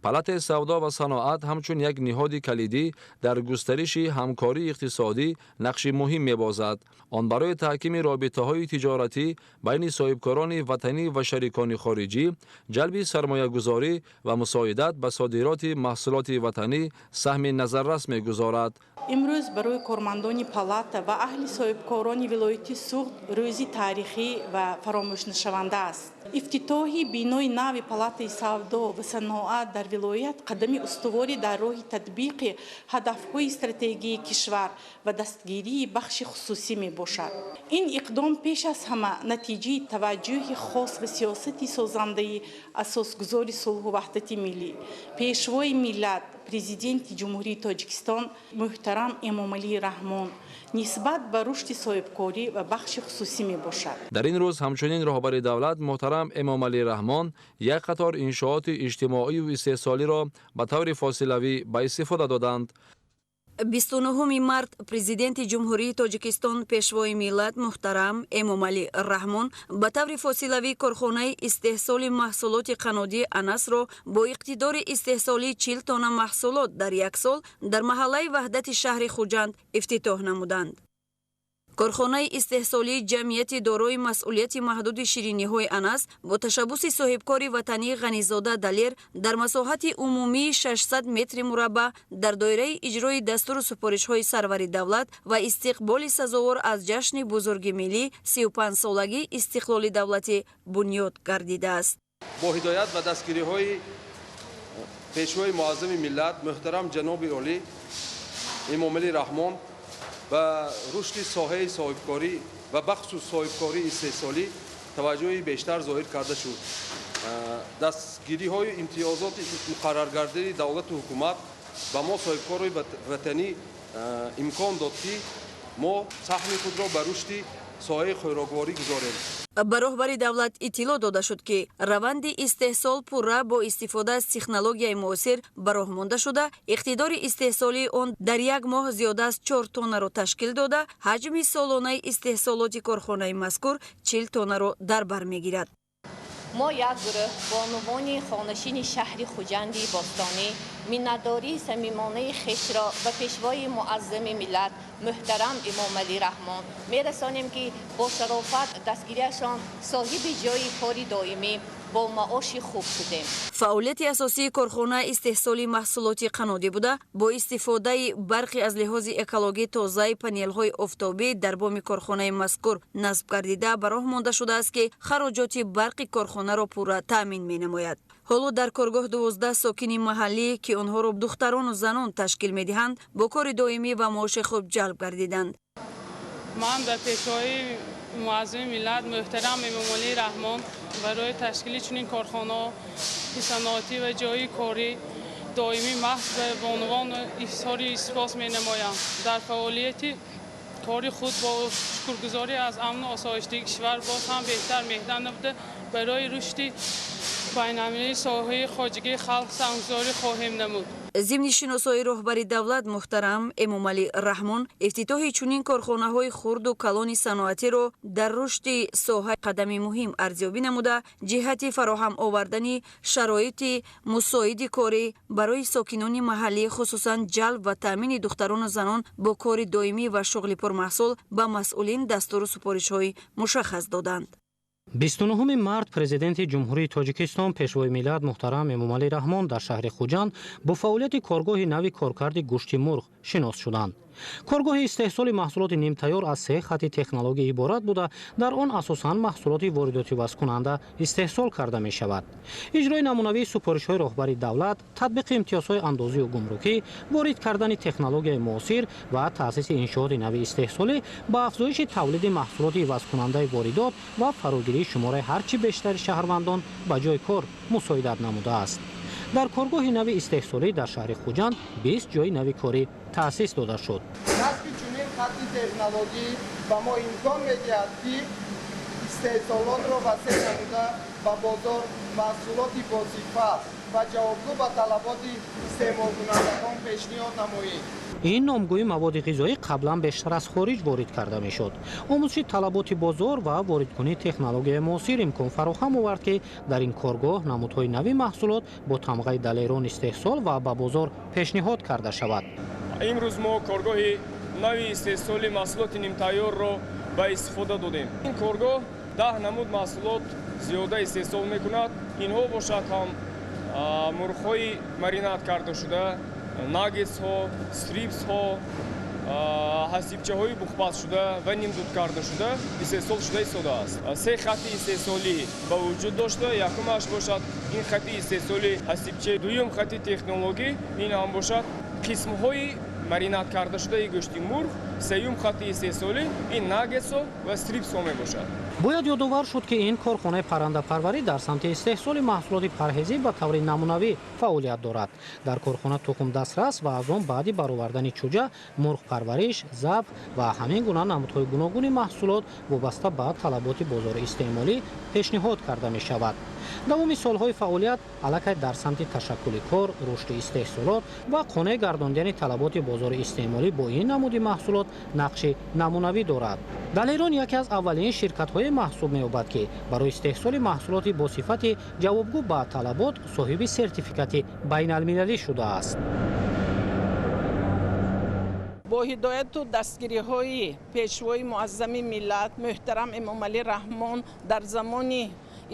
Палатаи савдо ва саноат ҳамчун як ниҳоди калидӣ дар густариши ҳамкории иқтисодӣ нақши муҳим мебозад. Он барои таҳкими робитаҳои тиҷоратӣ байни соҳибкорони ватанӣ ва шарикони хориҷӣ, ҷалби сармоягузорӣ ва мусоидат ба содироти маҳсулоти ватанӣ саҳми назаррас мегузорад. Имрӯз барои кормандони палата ва аҳли соҳибкорони вилояти Суғд рӯзи таърихӣ ва фаромӯшнашаванда аст. Ифтитоҳи бинои нави Палатаи савдо ва саноат дар вилоят қадами устуворӣ дар роҳи татбиқи ҳадафҳои стратегии кишвар ва дастгирии бахши хусусӣ мебошад. Ин иқдом пеш аз ҳама натиҷаи таваҷҷӯҳи хос ва сиёсати созандаи асосгузори сулҳу ваҳдати миллӣ, Пешвои миллат, Президенти Ҷумҳурии Тоҷикистон муҳтарам Эмомалӣ Раҳмон нисбат ба рушди соҳибкорӣ ва бахши хусусӣ мебошад. Дар ин рӯз ҳамчунин роҳбари давлат муҳтарам Муҳтарам Эмомалӣ Раҳмон як қатор иншооти иҷтимоию истеҳсолиро ба таври фосилавӣ ба истифода доданд. 29 март Президенти Ҷумҳурии Тоҷикистон, Пешвои миллат муҳтарам Эмомалӣ Раҳмон ба таври фосилавӣ корхонаи истеҳсоли маҳсулоти қаннодии Анасро бо иқтидори истеҳсолии 40 тонна маҳсулот дар як сол дар маҳаллаи Ваҳдати шаҳри Хуҷанд ифтитоҳ намуданд. Корхонаи истеҳсолии ҷамъияти дорои масъулияти маҳдуди шириниҳои Анас бо ташаббуси соҳибкори ватанӣ Ғанизода Далер дар масоҳати умумии 600 метри мураббаъ дар доираи иҷрои дастуру супоришҳои сарвари давлат ва истиқболи сазовор аз ҷашни бузурги миллӣ, 35-солагии истиқлоли давлатӣ бунёд гардидааст. Бо ҳидоят ва дастгириҳои Пешвои муаззами миллат муҳтарам ҷаноби олӣ Эмомалӣ Раҳмон ба рушди соҳаи соҳибкорӣ ва бахусус соҳибкории истеҳсолӣ таваҷҷӯҳи бештар зоҳир карда шуд. Дастгириҳои имтиёзоти муқарраргардиди давлату ҳукумат ба мо, соҳибкорои ватанӣ, имкон дод, ки мо саҳми худро ба рушди соҳаи хӯрокворӣ гузорем. Ба роҳбари давлат иттилоъ дода шуд, ки раванди истеҳсол пурра бо истифода аз технологияи муосир ба роҳ монда шуда, иқтидори истеҳсолии он дар як моҳ зиёда аз 4 тоннаро ташкил дода, ҳаҷми солонаи истеҳсолоти корхонаи мазкур 40 тоннаро дар бар мегирад. Мо як гурӯҳ бонувони хонашини шаҳри Хуҷанди бостонӣ миннатдории самимонаи хешро ба Пешвои муаззами миллат муҳтарам Эмомалӣ Раҳмон мерасонем, ки бо шарофат дастгириашон соҳиби ҷойи кори доимӣ бо маоши хуб шудем. Фаъолияти асосии корхона истеҳсоли маҳсулоти қаннодӣ буда, бо истифодаи барқи аз лиҳози экологӣ тозаи панелҳои офтобӣ дар боми корхонаи мазкур насб гардида ба роҳ монда шудааст, ки хароҷоти барқи корхонаро пурра таъмин менамояд. Ҳоло дар коргоҳ 12 сокини маҳаллӣ, ки онҳоро духтарону занон ташкил медиҳанд, бо кори доимӣ ва маоши хуб ҷалб гардиданд. Ман ба Пешвои муаззами миллат муҳтарам Эмомалӣ Раҳмон барои ташкили чунин корхонаҳои саноатӣ ва ҷойи корӣ доимӣ маҳз ба бонувон изҳори сипос менамоям. Дар фаъолияти кори худ бо шукргузорӣ аз амну осоиштагии кишвар боз ҳам беҳтар меҳнат намуда, барои рушди байналмилалии соҳаи хоҷагии халқ саҳмгузорӣ хоҳем намуд. Зимни шиносоии роҳбари давлат муҳтарам Эмомалӣ Раҳмон ифтитоҳи чунин корхонаҳои хурду калони саноатиро дар рушди соҳа қадами муҳим арзёбӣ намуда, ҷиҳати фароҳам овардани шароити мусоиди корӣ барои сокинони маҳаллӣ, хусусан ҷалб ва таъмини духтарону занон бо кори доимӣ ва шуғли пурмаҳсул ба масъулин дастуру супоришҳои мушаххас доданд. 29 март Президенти Ҷумҳурии Тоҷикистон, Пешвои миллат муҳтарам Эмомалӣ Раҳмон дар шаҳри Хуҷанд бо фаъолияти коргоҳи нави коркарди гӯшти мурғ шинос шуданд. Коргоҳи истеҳсоли маҳсулоти нимтайёр аз се хати технология иборат буда, дар он асосан маҳсулоти воридотивазкунанда истеҳсол карда мешавад. Иҷрои намунавии супоришҳои роҳбари давлат, татбиқи имтиёзҳои андозию гумрукӣ, ворид кардани технологияи муосир ва таъсиси иншооти нави истеҳсолӣ ба афзоиши тавлиди маҳсулоти ивазкунандаи воридот ва фарогирии шумораи ҳарчи бештари шаҳрвандон ба ҷои кор мусоидат намудааст. Дар коргоҳи нави истеҳсолӣ дар шаҳри Хуҷанд 20 ҷои нави корӣ таъсис дода шуд. Насби чунин хатти технологӣ ба мо имкон медиҳад, ки истеҳсолотро васеъ намуда, ба бозор маҳсулоти босифат ва ҷавобгӯ ба талаботи истеъмолкунандагон пешниҳод намоем. Ин номгӯи маводи ғизоӣ қаблан бештар аз хориҷ ворид карда мешуд. Омӯзиши талаботи бозор ва воридкунии технологияи муосир имкон фароҳам овард, ки дар ин коргоҳ намудҳои нави маҳсулот бо тамғаи Далерон истеҳсол ва ба бозор пешниҳод карда шавад. Имрӯз мо коргоҳи нави истеҳсоли маҳсулоти нимтайёрро ба истифода додем. Ин коргоҳ 10 намуд маҳсулот зиёда истеҳсол мекунад. Инҳо бошад ҳам мурғҳои маринад карда шуда, наггетсҳо, стрипсҳо, ҳасибчаҳои бухпазшуда ва нимдуд карда шуда истеҳсол шуда истодааст. Се хати истеҳсолӣ ба вуҷуд дошта, якумаш бошад ин хати истеҳсоли ҳасибча, дуюм хати технологӣ ин ҳам бошад қисмҳои маринад карда шудаи гӯшти мурғ, сеюм хати истеҳсолӣ ин наггетсҳо ва стрипсҳо мебошад. Бояд ёдовар шуд, ки ин корхонаи паррандапарварӣ дар самти истеҳсоли маҳсулоти парҳезӣ ба таври намунавӣ фаъолият дорад. Дар корхона тухм дастрас ва аз он баъди баровардани чӯҷа, мурғпарвариш, забҳ ва ҳамин гуна намудҳои гуногуни маҳсулот вобаста ба талаботи бозори истеъмолӣ пешниҳод карда мешавад. Давоми солҳои фаъолият аллакай дар самти ташаккули кор, рушди истеҳсолот ва қонеъ гардондани талаботи бозори истеъмолӣ бо ин намуди маҳсулот нақши намунавӣ дорад. Далерон яке аз аввалин ширкатҳое маҳсуб меёбад, ки барои истеҳсоли маҳсулоти бо сифати ҷавобгӯ ба талабот соҳиби сертификати байналмилалӣ шудааст. Бо ҳидояту дастгириҳои Пешвои Муаззами миллат муҳтарам Эмомалӣ Раҳмон дар замони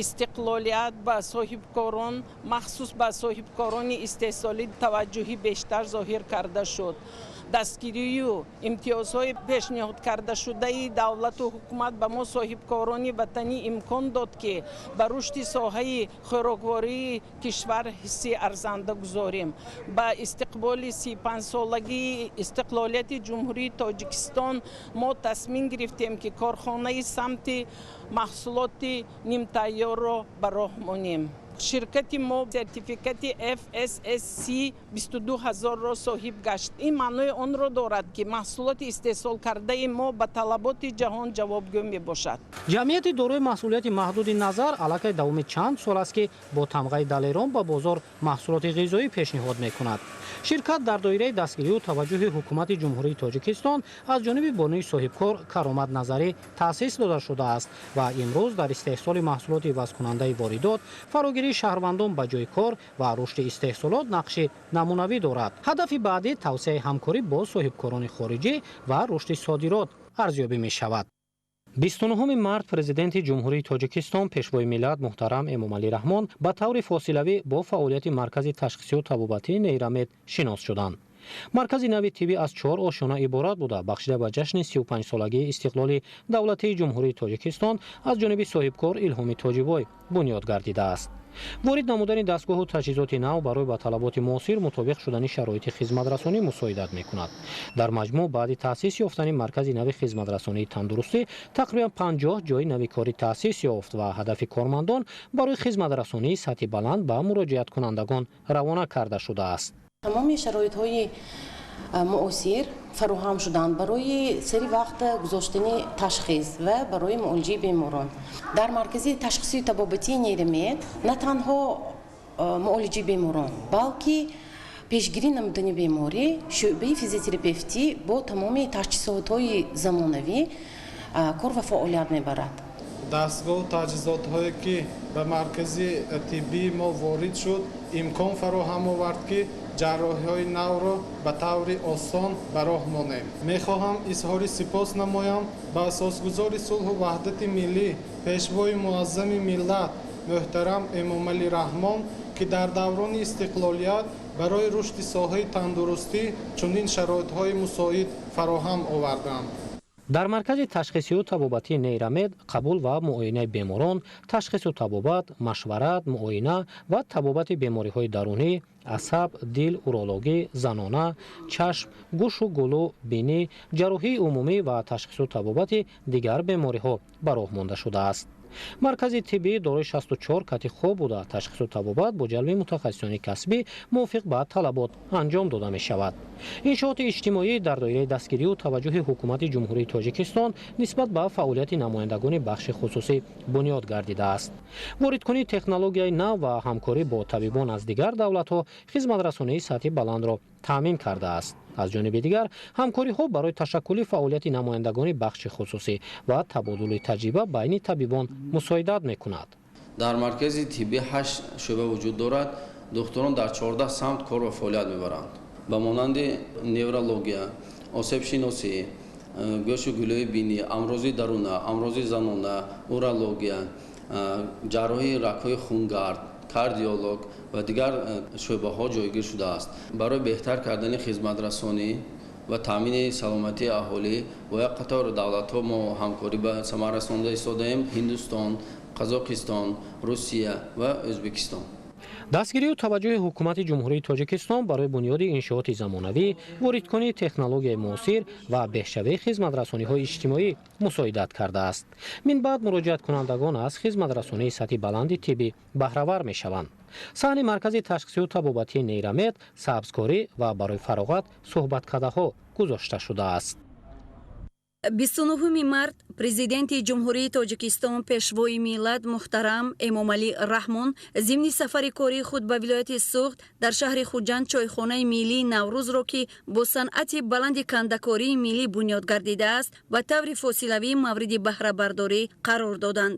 истиқлолият ба соҳибкорон, махсус ба соҳибкорони истеҳсолӣ, таваҷҷӯҳи бештар зоҳир карда шуд. Дастгирию имтиёзҳои пешниҳод кардашудаи давлату ҳукумат ба мо, соҳибкорони ватанӣ, имкон дод, ки ба рушди соҳаи хӯроквории кишвар ҳисси арзанда гузорем. Ба истиқболи 35-солагии истиқлолияти Ҷумҳурии Тоҷикистон мо тасмим гирифтем, ки корхонаи самти маҳсулоти нимтайёрро ба роҳ монем. Ширкати мо сертификати FSSC 22000-ро соҳиб гашт. Ин маънои онро дорад, ки маҳсулоти истеҳсолкардаи мо ба талаботи ҷаҳон ҷавобгӯ мебошад. Ҷамъияти дорои масъулияти маҳдуди Назар аллакай давоми чанд сол аст, ки бо тамғаи Далерон ба бозор маҳсулоти ғизоӣ пешниҳод мекунад. Ширкат дар доираи дастгирию таваҷҷӯҳи Ҳукумати Ҷумҳурии Тоҷикистон аз ҷониби бонуи соҳибкор Каромат Назарӣ таъсис дода шудааст ва имрӯз дар истеҳсоли маҳсулоти ивазкунандаи воридот, фарогирии шаҳрвандон ба ҷои кор ва рушди истеҳсолот нақши намунавӣ дорад. Ҳадафи баъдӣ тавсеаи ҳамкорӣ бо соҳибкорони хориҷӣ ва рушди содирот арзёбӣ мешавад. 29 март Президенти Ҷумҳурии Тоҷикистон, Пешвои миллат муҳтарам Эмомалӣ Раҳмон ба таври фосилавӣ бо фаъолияти Маркази ташхисию табобатии Нейрамед шинос шуданд. Маркази нави тиббӣ аз чор ошёна иборат буда, бахшида ба ҷашни 35-солагии истиқлоли давлатии Ҷумҳурии Тоҷикистон аз ҷониби соҳибкор Илҳоми Тоҷибой бунёд гардидааст. Ворид намудани дастгоҳу таҷҳизоти нав барои ба талаботи муосир мутобиқ шудани шароити хизматрасонӣ мусоидат мекунад. Дар маҷмӯъ, баъди таъсис ёфтани маркази нави хизматрасонии тандурустӣ тақрибан 50 ҷои нави корӣ таъсис ёфт ва ҳадафи кормандон барои хизматрасонии сатҳи баланд ба муроҷиаткунандагон равона карда шудааст. Тамоми шароитҳои муосир фароҳам шуданд барои сари вақт гузоштани ташхис ва барои муолиҷаи беморон. Дар маркази ташхисию табобатии Нейрамед на танҳо муолиҷаи беморон, балки пешгирӣ намудани беморӣ, шӯъбаи физиотерапевтӣ бо тамоми таҷҳизотҳои замонавӣ кор ва фаъолият мебарад. Дастгоҳу таҷҳизотҳое, ки ба маркази тиббии мо ворид шуд, имкон фароҳам овард, ки ҷарроҳиҳои навро ба таври осон ба роҳ монем. Мехоҳам изҳори сипос намоям ба асосгузори сулҳу ваҳдати миллӣ, Пешвои Муаззами миллат муҳтарам Эмомалӣ Раҳмон, ки дар даврони истиқлолият барои рушди соҳаи тандурустӣ чунин шароитҳои мусоид фароҳам оварданд. Дар маркази ташхисию табобатии Нейрамед қабул ва муоинаи беморон, ташхису табобат, машварат, муоина ва табобати бемориҳои дарунӣ, асаб, дил, урологӣ, занона, чашм, гӯшу гулӯ, бинӣ, ҷарроҳии умумӣ ва ташхису табобати дигар бемориҳо ба роҳ монда шудааст. Маркази тиббӣ дорои 64 кати хоб буда, ташхису табобат бо ҷалби мутахассисони касбӣ мувофиқ ба талабот анҷом дода мешавад. Иншооти иҷтимоӣ дар доираи дастгирию таваҷҷӯҳи Ҳукумати Ҷумҳурии Тоҷикистон нисбат ба фаъолияти намояндагони бахши хусусӣ бунёд гардидааст. Воридкунии технологияи нав ва ҳамкорӣ бо табибон аз дигар давлатҳо хизматрасонии сатҳи баландро таъмин кардааст. Аз ҷониби дигар, ҳамкориҳо барои ташаккули фаъолияти намояндагони бахши хусусӣ ва табодули таҷриба байни табибон мусоидат мекунад. Дар маркази тиббӣ ҳашт шӯъба вуҷуд дорад. Духтурон дар 14 самт кор ва фаъолият мебаранд, ба монанди неврология, осебшиносӣ, гӯшу гулӯи бинӣ, амрози даруна, амрози занона, урология, ҷарроҳии рагҳои хунгард, кардиолог ва дигар шӯъбаҳо ҷойгир шудааст. Барои беҳтар кардани хизматрасонӣ ва таъмини саломатии аҳолӣ бо як қатор давлатҳо мо ҳамкорӣ ба самар расонда истодаем: Ҳиндустон, Қазоқистон, Русия ва Ӯзбекистон. Дастгирию таваҷҷӯҳи ҳукумати Ҷумҳурии Тоҷикистон барои бунёди иншооти замонавӣ, воридкунии технологияи муосир ва беҳшавии хизматрасониҳои иҷтимоӣ мусоидат кардааст. Минбаъд муроҷиаткунандагон аз хизматрасонии сатҳи баланди тиббӣ баҳравар мешаванд. Саҳни маркази ташхисию табобатии Нейрамед сабзкорӣ ва барои фароғат суҳбаткадаҳо гузошта шудааст. 29 март Президенти Ҷумҳурии Тоҷикистон, Пешвои миллат муҳтарам Эмомалӣ Раҳмон зимни сафари кории худ ба вилояти Суғд дар шаҳри Хуҷанд чойхонаи миллии Наврӯзро, ки бо санъати баланди кандакории миллӣ бунёд гардидааст, ба таври фосилавӣ мавриди баҳрабардорӣ қарор доданд.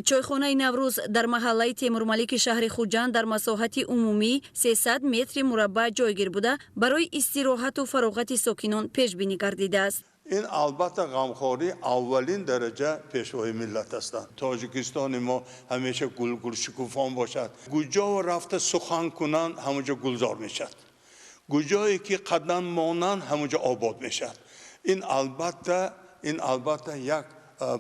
Чойхонаи Наврӯз дар маҳаллаи Темурмалики шаҳри Хуҷанд дар масоҳати умумӣ 300 метри мураббаъ ҷойгир буда, барои истироҳату фароғати сокинон пешбинӣ гардидааст. Ин албатта ғамхории аввалин дараҷа Пешвои миллат ҳастанд. Тоҷикистони мо ҳамеша гулгул шукуфон бошад. Куҷо рафта сухан кунанд, ҳамонҷо гулзор мешавад. Куҷое ки қадам монанд, ҳамонҷо обод мешавад. Ин албатта як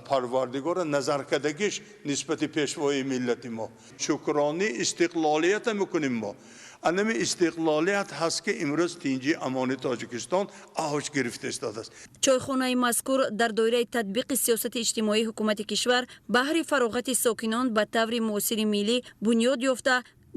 Парвардигора назаркардагиш нисбати Пешвои миллати мо. Шукронии истиқлолията мекунем мо. Анами истиқлолият ҳаст, ки имрӯз тинҷи амони Тоҷикистон авҷ гирифта истодааст. Чойхонаи мазкур дар доираи татбиқи сиёсати иҷтимоии ҳукумати кишвар баҳри фароғати сокинон ба таври муосири миллӣ бунёд ёфта,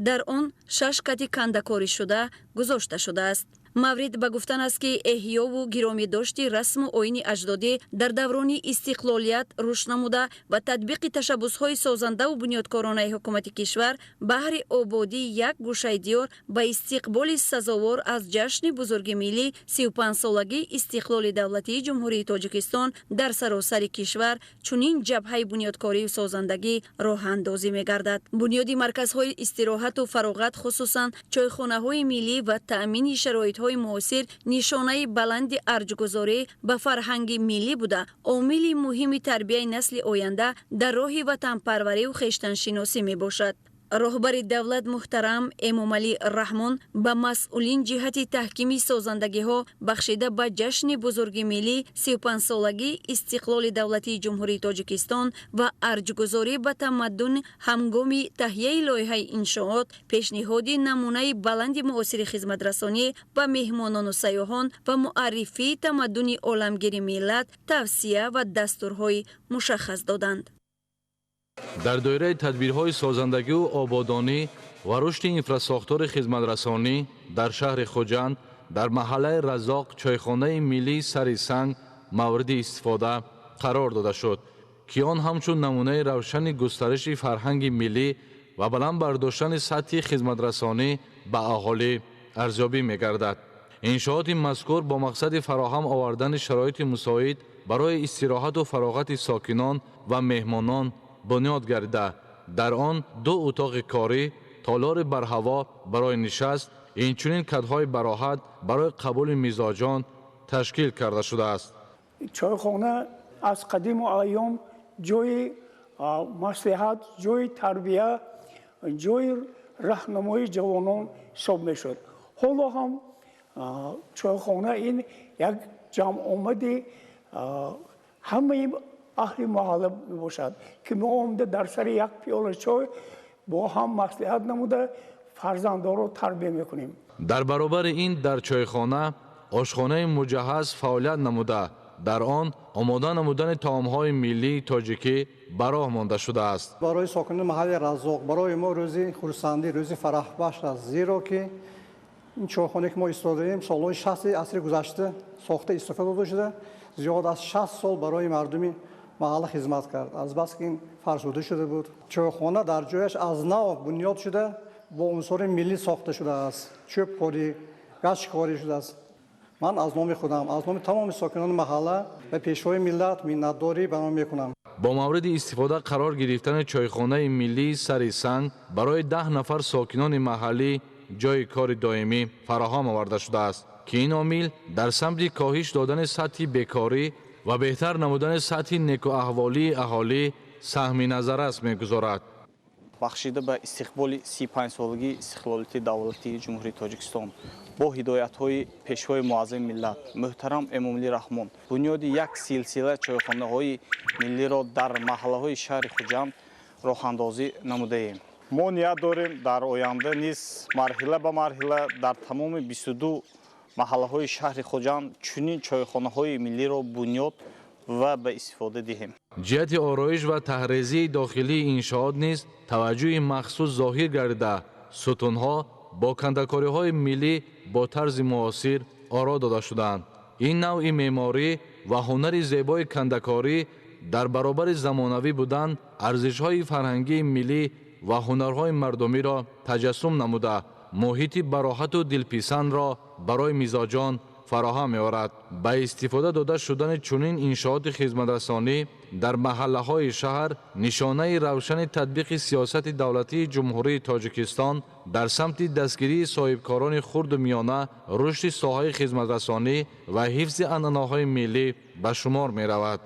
дар он шаш кати кандакорӣшуда гузошта шудааст. Маврид ба гуфтан аст, ки эҳёву гиромидошти расму оини аҷдодӣ дар даврони истиқлолият рушд намуда ва татбиқи ташаббусҳои созандаву бунёдкоронаи ҳукумати кишвар баҳри ободии як гӯшаи диёр ба истиқболи сазовор аз ҷашни бузурги миллӣ, 35-солагии истиқлоли давлатии Ҷумҳурии Тоҷикистон, дар саросари кишвар чунин ҷабҳаи бунёдкорию созандагӣ роҳандозӣ мегардад. Бунёди марказҳои истироҳату фароғат, хусусан чойхонаҳои миллӣ, ва таъмини шароитҳои муосир нишонаи баланди арҷгузорӣ ба фарҳанги миллӣ буда, омили муҳими тарбияи насли оянда дар роҳи ватанпарварию хештаншиносӣ мебошад. Роҳбари давлат муҳтарам Эмомалӣ Раҳмон ба масъулин ҷиҳати таҳкими созандагиҳо бахшида ба ҷашни бузурги миллӣ, 35-солагии истиқлоли давлатии Ҷумҳурии Тоҷикистон ва арҷгузорӣ ба тамаддун, ҳамгоми таҳияи лоиҳаи иншоот, пешниҳоди намунаи баланди муосири хизматрасонӣ ба меҳмонону сайёҳон ва муаррифии тамаддуни оламгири миллат тавсия ва дастурҳои мушаххас доданд. Дар доираи тадбирҳои созандагиву ободонӣ ва рушди инфрасохтори хизматрасонӣ дар шаҳри Хуҷанд дар маҳаллаи Раззоқ чойхонаи миллии Сари санг мавриди истифода қарор дода шуд, ки он ҳамчун намунаи равшани густариши фарҳанги миллӣ ва баланд бардоштани сатҳи хизматрасонӣ ба аҳолӣ арзёбӣ мегардад. Иншооти мазкур бо мақсади фароҳам овардани шароити мусоид барои истироҳату фароғати сокинон ва меҳмонон бунёд гардида, дар он ду утоқи корӣ, толори барҳаво барои нишаст, инчунин кадҳои бароҳат барои қабули мизоҷон ташкил карда шудааст. Чойхона аз қадиму айём ҷои маслиҳат, ҷои тарбия, ҷои раҳнамоии ҷавонон ҳисоб мешуд. Ҳоло ҳам чойхона ин як ҷамъомади ҳамаи аҳли маҳалла мебошад, ки мо омада дар сари як пиёла чой бо ҳам маслиҳат намуда, фарзандонро тарбия мекунем. Дар баробари ин дар чойхона ошхонаи муҷаҳҳаз фаъолият намуда, дар он омода намудани таомҳои миллии тоҷикӣ ба роҳ монда шудааст. Барои сокинони маҳалли Раззоқ, барои мо рӯзи хурсандӣ, рӯзи фараҳбахш аст, зеро ки ин чойхонае ки мо истодаем, солҳои 60-и асри гузашта сохта, истифода дода шуда, зиёд аз 60 сол барои мардуми маҳалла хизмат кард. Азбаски ин фарсуда шуда буд, чойхона дар ҷояш аз нав бунёд шуда, бо унсури миллӣ сохта шудааст, чӯбкорӣ, гачкорӣ шудааст. Ман аз номи худам, аз номи тамоми сокинони маҳалла ба Пешвои миллат миннатдорӣ баён мекунам. Бо мавриди истифода қарор гирифтани чойхонаи миллии Сари санг барои 10 нафар сокинони маҳаллӣ ҷойи кори доимӣ фароҳам оварда шудааст, ки ин омил дар самти коҳиш додани сатҳи бекорӣ ва беҳтар намудани сатҳи некуаҳволии аҳолӣ саҳми назаррас мегузорад. Бахшида ба истиқболи 35-солагии истиқлолияти давлатии Ҷумҳурии Тоҷикистон бо ҳидоятҳои Пешвои муаззами миллат муҳтарам Эмомалӣ Раҳмон бунёди як силсила чойхонаҳои миллиро дар маҳаллаҳои шаҳри Хуҷанд роҳандозӣ намудаем. Мо ният дорем дар оянда низ марҳила ба марҳила дар тамоми 22 маҳаллаҳои шаҳри Хуҷанд чунин чойхонаҳои миллиро бунёд ва ба истифода диҳем. Ҷиҳати ороиш ва таҳрезии дохилии иншоот низ таваҷҷӯҳи махсус зоҳир гардида, сутунҳо бо кандакориҳои миллӣ бо тарзи муосир оро дода шудаанд. Ин навъи меъморӣ ва ҳунари зебои кандакорӣ дар баробари замонавӣ будан арзишҳои фарҳангии миллӣ ва ҳунарҳои мардумиро таҷассум намуда, муҳити бароҳату дилписандро барои мизоҷон фароҳам меорад. Ба истифода дода шудани чунин иншооти хизматрасонӣ дар маҳаллаҳои шаҳр нишонаи равшани татбиқи сиёсати давлатии Ҷумҳурии Тоҷикистон дар самти дастгирии соҳибкорони хурду миёна, рушди соҳаи хизматрасонӣ ва ҳифзи анъанаҳои миллӣ ба шумор меравад.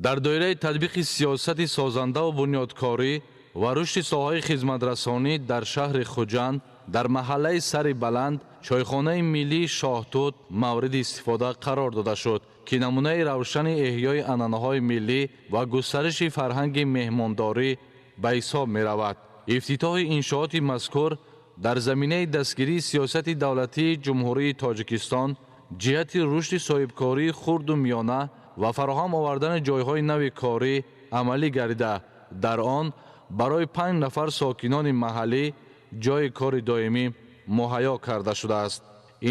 Дар доираи татбиқи сиёсати созандаву бунёдкорӣ ва рушди соҳаи хизматрасонӣ дар шаҳри Хуҷанд, дар маҳаллаи Сари Баланд чойхонаи миллии Шоҳтут мавриди истифода қарор дода шуд, ки намунаи равшани эҳёи анъанаҳои миллӣ ва густариши фарҳанги меҳмондорӣ ба ҳисоб меравад. Ифтитоҳи иншооти мазкур дар заминаи дастгирии сиёсати давлатии Ҷумҳурии Тоҷикистон ҷиҳати рушди соҳибкории хурду миёна ва фароҳам овардани ҷойҳои нави корӣ амалӣ гардида, дар он барои 5 нафар сокинони маҳаллӣ ҷойи кори доимӣ муҳайё карда шудааст.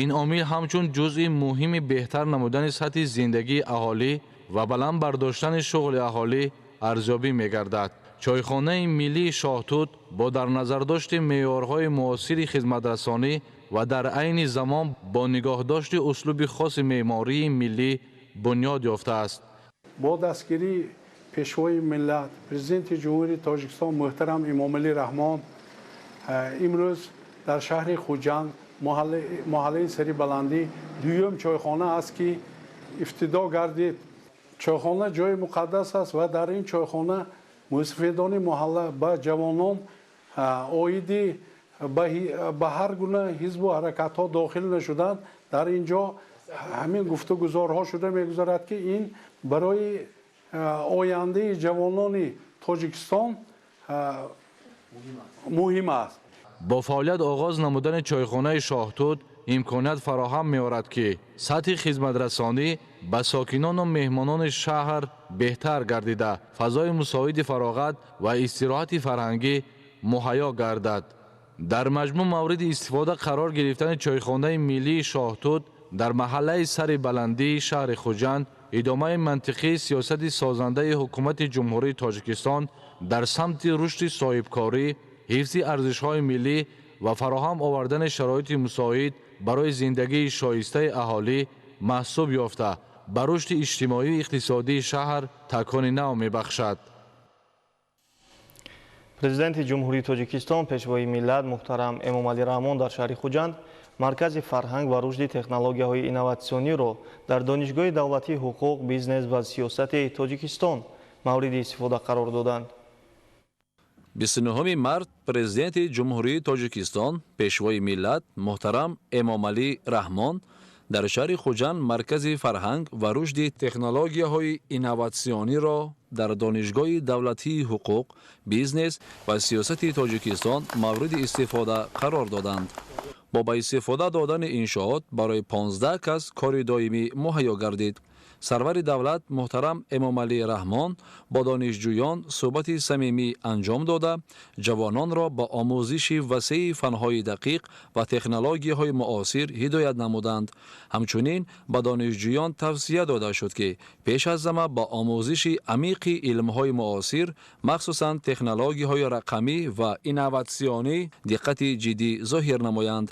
Ин омил ҳамчун ҷузъи муҳими беҳтар намудани сатҳи зиндагии аҳолӣ ва баланд бардоштани шуғли аҳолӣ арзёбӣ мегардад. Чойхонаи миллии Шоҳтут бо дар назардошти меъёрҳои муосири хизматрасонӣ ва дар айни замон бо нигоҳдошти услуби хоси меъмории миллӣ бунёд ёфтааст. Бо дастгирии Пешвои миллат, Президенти Ҷумҳурии Тоҷикистон муҳтарам Эмомалӣ Раҳмон, имрӯз дар шаҳри Хуҷанд, маҳаллаи Сари Баландӣ дуюм чойхона аст, ки ифтитоҳ гардид. Чойхона ҷои муқаддас аст ва дар ин чойхона мусафидони маҳалла ба ҷавонон оиди ба ҳар гуна ҳизбу ҳаракатҳо дохил нашуданд. Дар ин ҷо ҳамин гуфтугузорҳо шуда мегузарад, ки ин барои ояндаи ҷавонони Тоҷикистон муҳим аст. Бо фаъолият оғоз намудани чойхонаи Шоҳтут имконият фароҳам меорад, ки сатҳи хизматрасонӣ ба сокинону меҳмонони шаҳр беҳтар гардида, фазои мусоиди фароғат ва истироҳати фарҳангӣ муҳайё гардад. Дар маҷмӯъ мавриди истифода қарор гирифтани чойхонаи миллии Шоҳтут дар маҳаллаи Сари Баландии шаҳри Хуҷанд идомаи мантиқии сиёсати созандаи ҳукумати Ҷумҳурии Тоҷикистон дар самти рушди соҳибкорӣ, ҳифзи арзишҳои миллӣ ва фароҳам овардани шароити мусоид барои зиндагии шоистаи аҳолӣ маҳсуб ёфта, ба рушди иҷтимоию иқтисодии шаҳр такони нав мебахшад. Президенти Ҷумҳурии Тоҷикистон, Пешвои миллат муҳтарам Эмомалӣ Раҳмон дар шаҳри Хуҷанд Маркази фарҳанг ва рушди технологияҳои инноватсиониро дар Донишгоҳи давлатии ҳуқуқ, бизнес ва сиёсати Тоҷикистон мавриди истифода қарор доданд. 29 март Президенти Ҷумҳурии Тоҷикистон, Пешвои миллат муҳтарам Эмомалӣ Раҳмон дар шаҳри Хуҷанд Маркази фарҳанг ва рушди технологияҳои инноватсиониро дар Донишгоҳи давлатии ҳуқуқ, бизнес ва сиёсати Тоҷикистон мавриди истифода қарор доданд. Бо ба истифода додани иншоот барои 15 кас кори доимӣ муҳайё гардид. Сарвари давлат муҳтарам Эмомалӣ Раҳмон бо донишҷӯён суҳбати самимӣ анҷом дода, ҷавононро ба омӯзиши васеи фанҳои дақиқ ва технологияҳои муосир ҳидоят намуданд. Ҳамчунин ба донишҷӯён тавсия дода шуд, ки пеш аз ҳама ба омӯзиши амиқи илмҳои муосир, махсусан технологияҳои рақамӣ ва инноватсионӣ диққати ҷиддӣ зоҳир намоянд.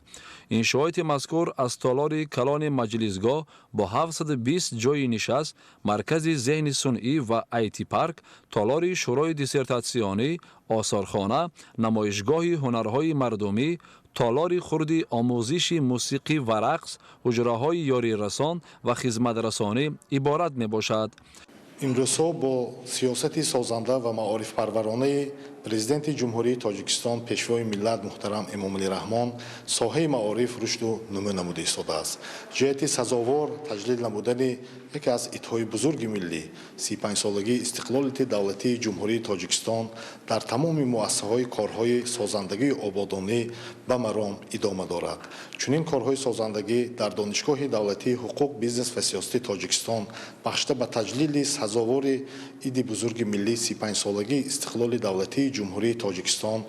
Иншооти мазкур аз толори калони маҷлисгоҳ бо 720 ҷойи нишаст, маркази зеҳни сунъӣ ва IT-парк, толори шӯрои диссертатсионӣ, осорхона, намоишгоҳи ҳунарҳои мардумӣ, толори хурди омӯзиши мусиқӣ ва рақс, ҳуҷраҳои ёрирасон ва хизматрасонӣ иборат мебошад. Имрӯзҳо бо сиёсати созанда ва маорифпарваронаи Президенти Ҷумҳурии Тоҷикистон, Пешвои миллат муҳтарам Эмомалӣ Раҳмон соҳаи маориф рушду нумӯ намуда истодааст. Ҷиҳати сазовор таҷлил намудани яке аз идҳои бузурги миллӣ, 35-солагии истиқлолияти давлатии Ҷумҳурии Тоҷикистон, дар тамоми муассисаҳои корҳои созандагию ободонӣ ба маром идома дорад. Чунин корҳои созандагӣ дар Донишгоҳи давлатии ҳуқуқ, бизнес ва сиёсати Тоҷикистон бахшида ба таҷлили сазовори иди бузурги миллӣ, 35-солагии истиқлоли давлатии Ҷумҳурии Тоҷикистон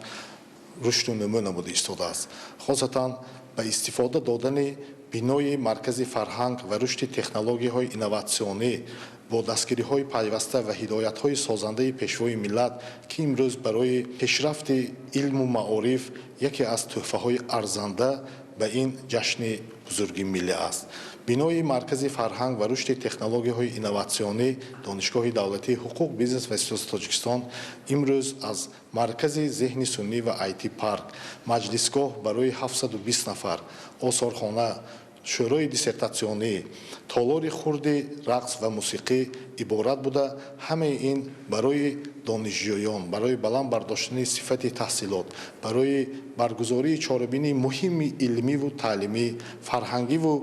рушду нумӯ намуда истодааст. Хосатан ба истифода додани бинои Маркази фарҳанг ва рушди технологияҳои инноватсионӣ бо дастгириҳои пайваста ва ҳидоятҳои созандаи Пешвои миллат, ки имрӯз барои пешрафти илму маориф яке аз тӯҳфаҳои арзанда ба ин ҷашни бузурги миллӣ аст. Бинои Маркази фарҳанг ва рушди технологияҳои инноватсионӣ Донишгоҳи давлатии ҳуқуқ, бизнес ва сиёсати Тоҷикистон имрӯз аз маркази зеҳни суннӣ ва IT парк, маҷлисгоҳ барои 720 нафар, осорхона, шӯрои диссертатсионӣ, толори хурди рақс ва мусиқӣ иборат буда, ҳамаи ин барои донишҷӯён, барои баланд бардоштани сифати таҳсилот, барои баргузории чорабинии муҳими илмиву таълимӣ, фарҳангиву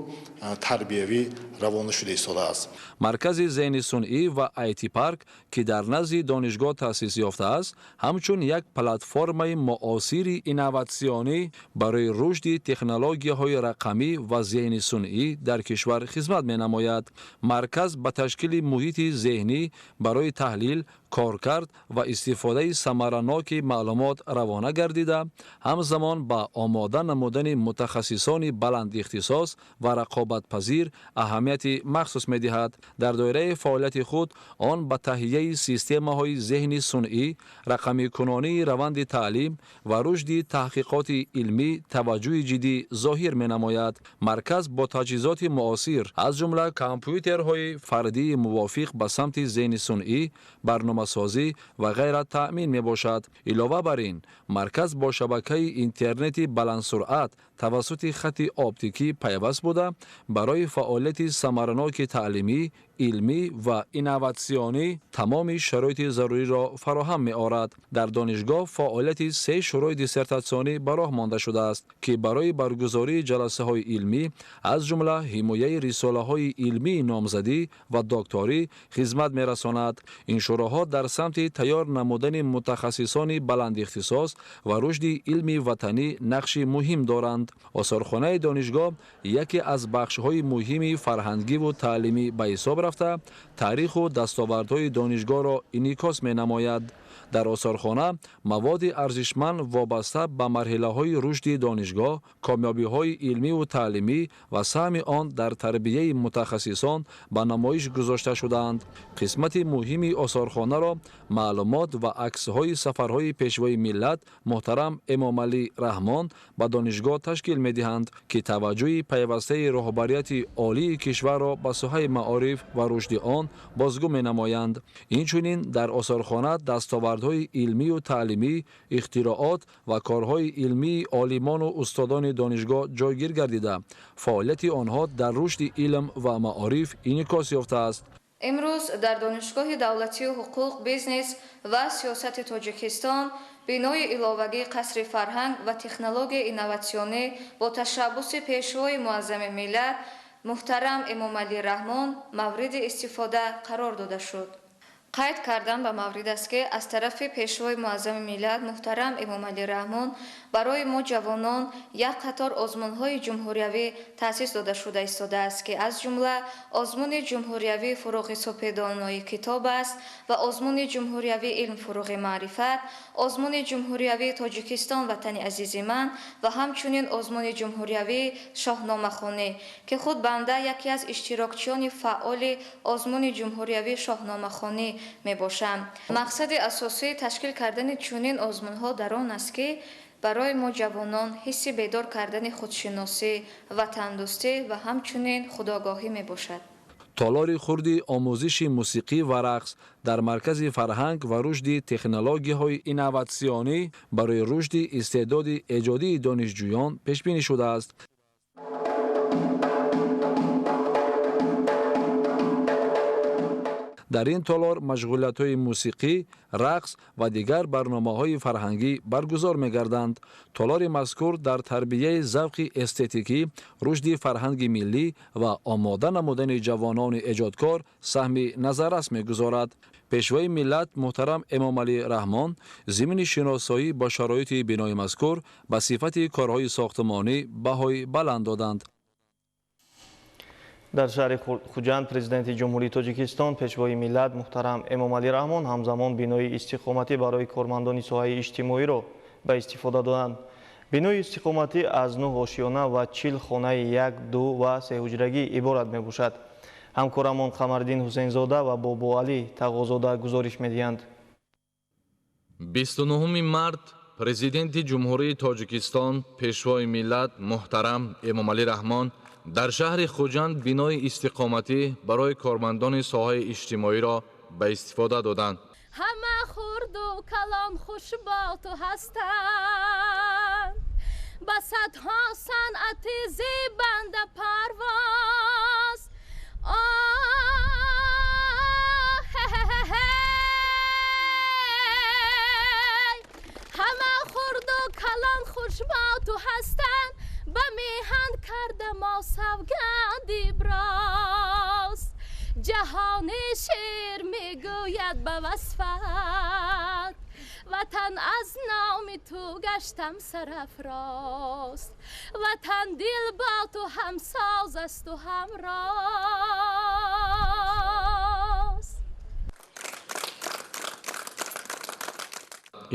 тарбиявӣ равона шуда истодааст. Маркази зеҳни сунъӣ ва IT парк, ки дар назди донишгоҳ таъсис ёфтааст, ҳамчун як платформаи муосири инноватсионӣ барои рушди технологияҳои рақамӣ ва зеҳни сунъӣ дар кишвар хизмат менамояд. Марказ ба ташкили муҳити зеҳнӣ барои таҳлил, коркард ва истифодаи самараноки маълумот равона гардида, ҳамзамон ба омода намудани мутахассисони баландихтисос ва рақобатпазир аҳамияти махсус медиҳад. Дар доираи фаъолияти худ он ба таҳияи системаҳои зеҳни сунъӣ, рақамикунонии раванди таълим ва рушди таҳқиқоти илмӣ таваҷҷӯҳи ҷиддӣ зоҳир менамояд. Марказ бо таҷҳизоти муосир, аз ҷумла компютерҳои фардии мувофиқ ба самти зеҳни сунъӣ, барномасозӣ ва ғайра таъмин мебошад. Илова бар ин, марказ бо шабакаи интернети баландсуръат тавассути хати оптикӣ пайваст буда, барои фаъолияти самараноки таълимӣ, илмӣ ва инноватсионӣ тамоми шароити заруриро фароҳам меорад. Дар донишгоҳ фаъолияти се шӯрои диссертатсионӣ ба роҳ монда шудааст, ки барои баргузории ҷаласаҳои илмӣ, аз ҷумла ҳимояи рисолаҳои илмии номзадӣ ва докторӣ хизмат мерасонад. Ин шӯроҳо дар самти тайёр намудани мутахассисони баландихтисос ва рушди илми ватанӣ нақши муҳим доранд. Осорхонаи донишгоҳ яке аз бахшҳои муҳими фарҳангиву таълимӣ ба ҳисоб рафта, таъриху дастовардҳои донишгоҳро инъикос менамояд. Дар осорхона маводи арзишманд вобаста ба марҳилаҳои рушди донишгоҳ, комёбиҳои илмиву таълимӣ ва саҳми он дар тарбияи мутахассисон ба намоиш гузошта шудаанд. Қисмати муҳими осорхонаро маълумот ва аксҳои сафарҳои Пешвои миллат муҳтарам Эмомалӣ Раҳмон ба донишгоҳ ташкил медиҳанд, ки таваҷҷӯҳи пайвастаи роҳбарияти олии кишварро ба соҳаи маориф ва рушди он бозгӯ менамоянд. Инчунин дар осорхона дастовардҳои илмию таълимӣ, ихтироот ва корҳои илмии олимону устодони донишгоҳ ҷойгир гардида, фаъолияти онҳо дар рушди илм ва маориф инъикос ёфтааст. Имрӯз дар Донишгоҳи давлатии ҳуқуқ, бизнес ва сиёсати Тоҷикистон бинои иловагии Қасри фарҳанг ва технологияи инноватсионӣ бо ташаббуси Пешвои муаззами миллат муҳтарам Эмомалӣ Раҳмон мавриди истифода қарор дода шуд. Қайд кардан ба маврид аст, ки аз тарафи Пешвои муаззами миллат муҳтарам Эмомалӣ Раҳмон барои мо ҷавонон як қатор озмунҳои ҷумҳуриявӣ таъсис дода шуда истодааст, ки аз ҷумла озмуни ҷумҳуриявии «Фуруғи сопедонои китоб» аст ва озмуни ҷумҳуриявии «Илм фуруғи маърифат», озмуни ҷумҳуриявии «Тоҷикистон ватани азизи ман» ва ҳамчунин озмуни ҷумҳуриявии «Шоҳномахонӣ», ки худ банда яке аз иштирокчиёни фаъоли озмуни ҷумҳуриявии «Шоҳномахонӣ» мебошам. Мақсади асосии ташкил кардани чунин озмунҳо дар он аст, ки барои мо ҷавонон ҳисси бедор кардани худшиносӣ, ватандӯстӣ ва ҳамчунин худогоҳӣ мебошад. Толори хурди омӯзиши мусиқӣ ва рақс дар Маркази фарҳанг ва рушди технологияҳои инноватсионӣ барои рушди истеъдоди эҷодии донишҷӯён пешбинӣ шудааст. Дар ин толор машғулиятҳои мусиқӣ, рақс ва дигар барномаҳои фарҳангӣ баргузор мегарданд. Толори мазкур дар тарбияи завқи эстетикӣ, рушди фарҳанги миллӣ ва омода намудани ҷавонони эҷодкор саҳми назаррас мегузорад. Пешвои миллат муҳтарам Эмомалӣ Раҳмон зимни шиносоӣ бо шароити бинои мазкур ба сифати корҳои сохтмонӣ баҳои баланд доданд. Дар шаҳри Хуҷанд Президенти Ҷумҳурии Тоҷикистон, Пешвои миллат муҳтарам Эмомалӣ Раҳмон ҳамзамон бинои истиқоматӣ барои кормандони соҳаи иҷтимоиро ба истифода доданд. Бинои истиқоматӣ аз 9 ошиёна ва 40 хонаи 1, 2 ва 3 ҳуҷрагӣ иборат мебошад. Ҳамкорамон Қамариддин Ҳусейнзода ва Бобоалӣ Тағозода гузориш медиҳанд. 29 март Президенти Ҷумҳурии Тоҷикистон, Пешвои миллат муҳтарам Эмомалӣ Раҳмон дар шаҳри Хуҷанд бинои истиқоматӣ барои кормандони соҳаи иҷтимоиро ба истифода доданд. Ҳама хурду калон хушбо ту ҳастанд, ба садҳо санъати зебанда парвоз. Ҳама хурду калон хушбо ту ҳастанд, ба меҳан карда мо савганди броз. Ҷаҳони шер мегӯяд ба васфат, ватан аз номи ту гаштам сарафроз. Ватан дил бо ту ҳамсоз асту ҳамроз.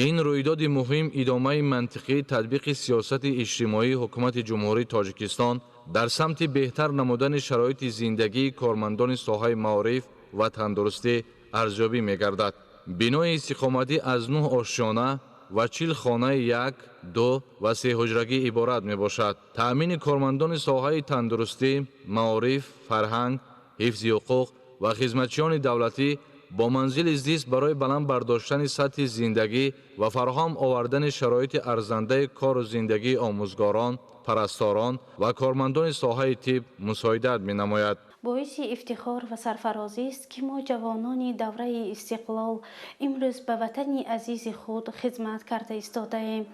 Ин рӯйдоди муҳим идомаи мантиқии татбиқи сиёсати иҷтимоии ҳукумати Ҷумҳурии Тоҷикистон дар самти беҳтар намудани шароити зиндагии кормандони соҳаи маориф ва тандурустӣ арзёбӣ мегардад. Бинои истиқоматӣ аз 9 ошёна ва 40 хонаи 1, 2 ва 3 ҳуҷрагӣ иборат мебошад. Таъмини кормандони соҳаи тандурустӣ, маориф, фарҳанг, ҳифзи ҳуқуқ ва хизматчиёни давлатӣ бо манзили зист барои баланд бардоштани сатҳи зиндагӣ ва фароҳам овардани шароити арзандаи кору зиндагии омӯзгорон, парасторон ва кормандони соҳаи тиб мусоидат менамояд. Боиси ифтихор ва сарфарозист, ки мо ҷавонони давраи истиқлол имрӯз ба ватани азизи худ хизмат карда истодаем.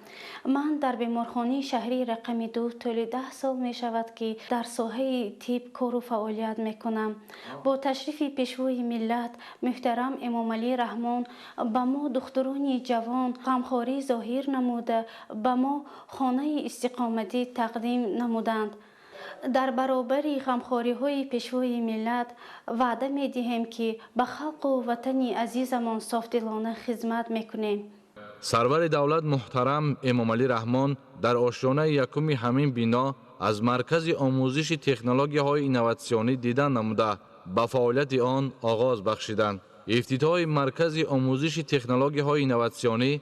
Ман дар беморхонаи шаҳрии рақами 2 тӯли 10 сол мешавад, ки дар соҳаи тиб кору фаъолият мекунам. Бо ташрифи Пешвои миллат муҳтарам Эмомалӣ Раҳмон ба мо духтурони ҷавон ғамхорӣ зоҳир намуда, ба мо хонаи истиқоматӣ тақдим намуданд. Дар баробари ғамхориҳои Пешвои миллат ваъда медиҳем, ки ба халқу ватани азизамон софдилона хизмат мекунем. Сарвари давлат муҳтарам Эмомалӣ Раҳмон дар ошёнаи якуми ҳамин бино аз маркази омӯзиши технологияҳои инноватсионӣ дидан намуда, ба фаъолияти он оғоз бахшиданд. Ифтитоҳи маркази омӯзиши технологияҳои инноватсионӣ